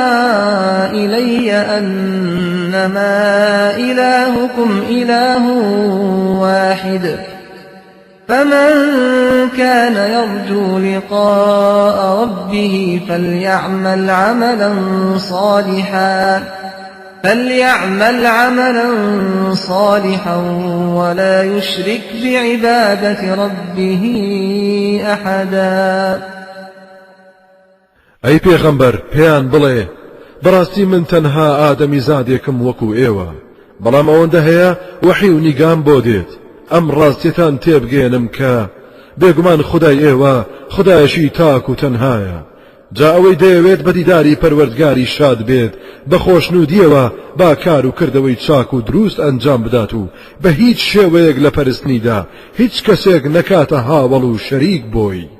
إلي أنما إلهكم إله واحد فمن كان يرجو لقاء ربه فليعمل عملا صالحا ولا يشرك بعبادة ربه أحدا. ئەی پێغەمبەر پێیان بڵێ، بەڕاستی من تەنها ئادەمیزادێکم وەکو ئێوە، بەڵام ئەوەندە هەیە وەحی و نیگام بۆ دێت، ئەم ڕاستیەتان تێبگەیەنم کە، بێگومان خودای ئێوە خودایەکی تاک و تەنهایە، جا ئەوەی دەیەوێت بە دیداری پەروەردگاری شاد بێت بە خۆشنوودیەوە با کار و کردەوەی چاک و دروست ئەنجام بدات و بە هیچ شێوەیەک لە پەرستنیدا هیچ کەسێک نەکاتە هاوەڵ و شەریک بۆی.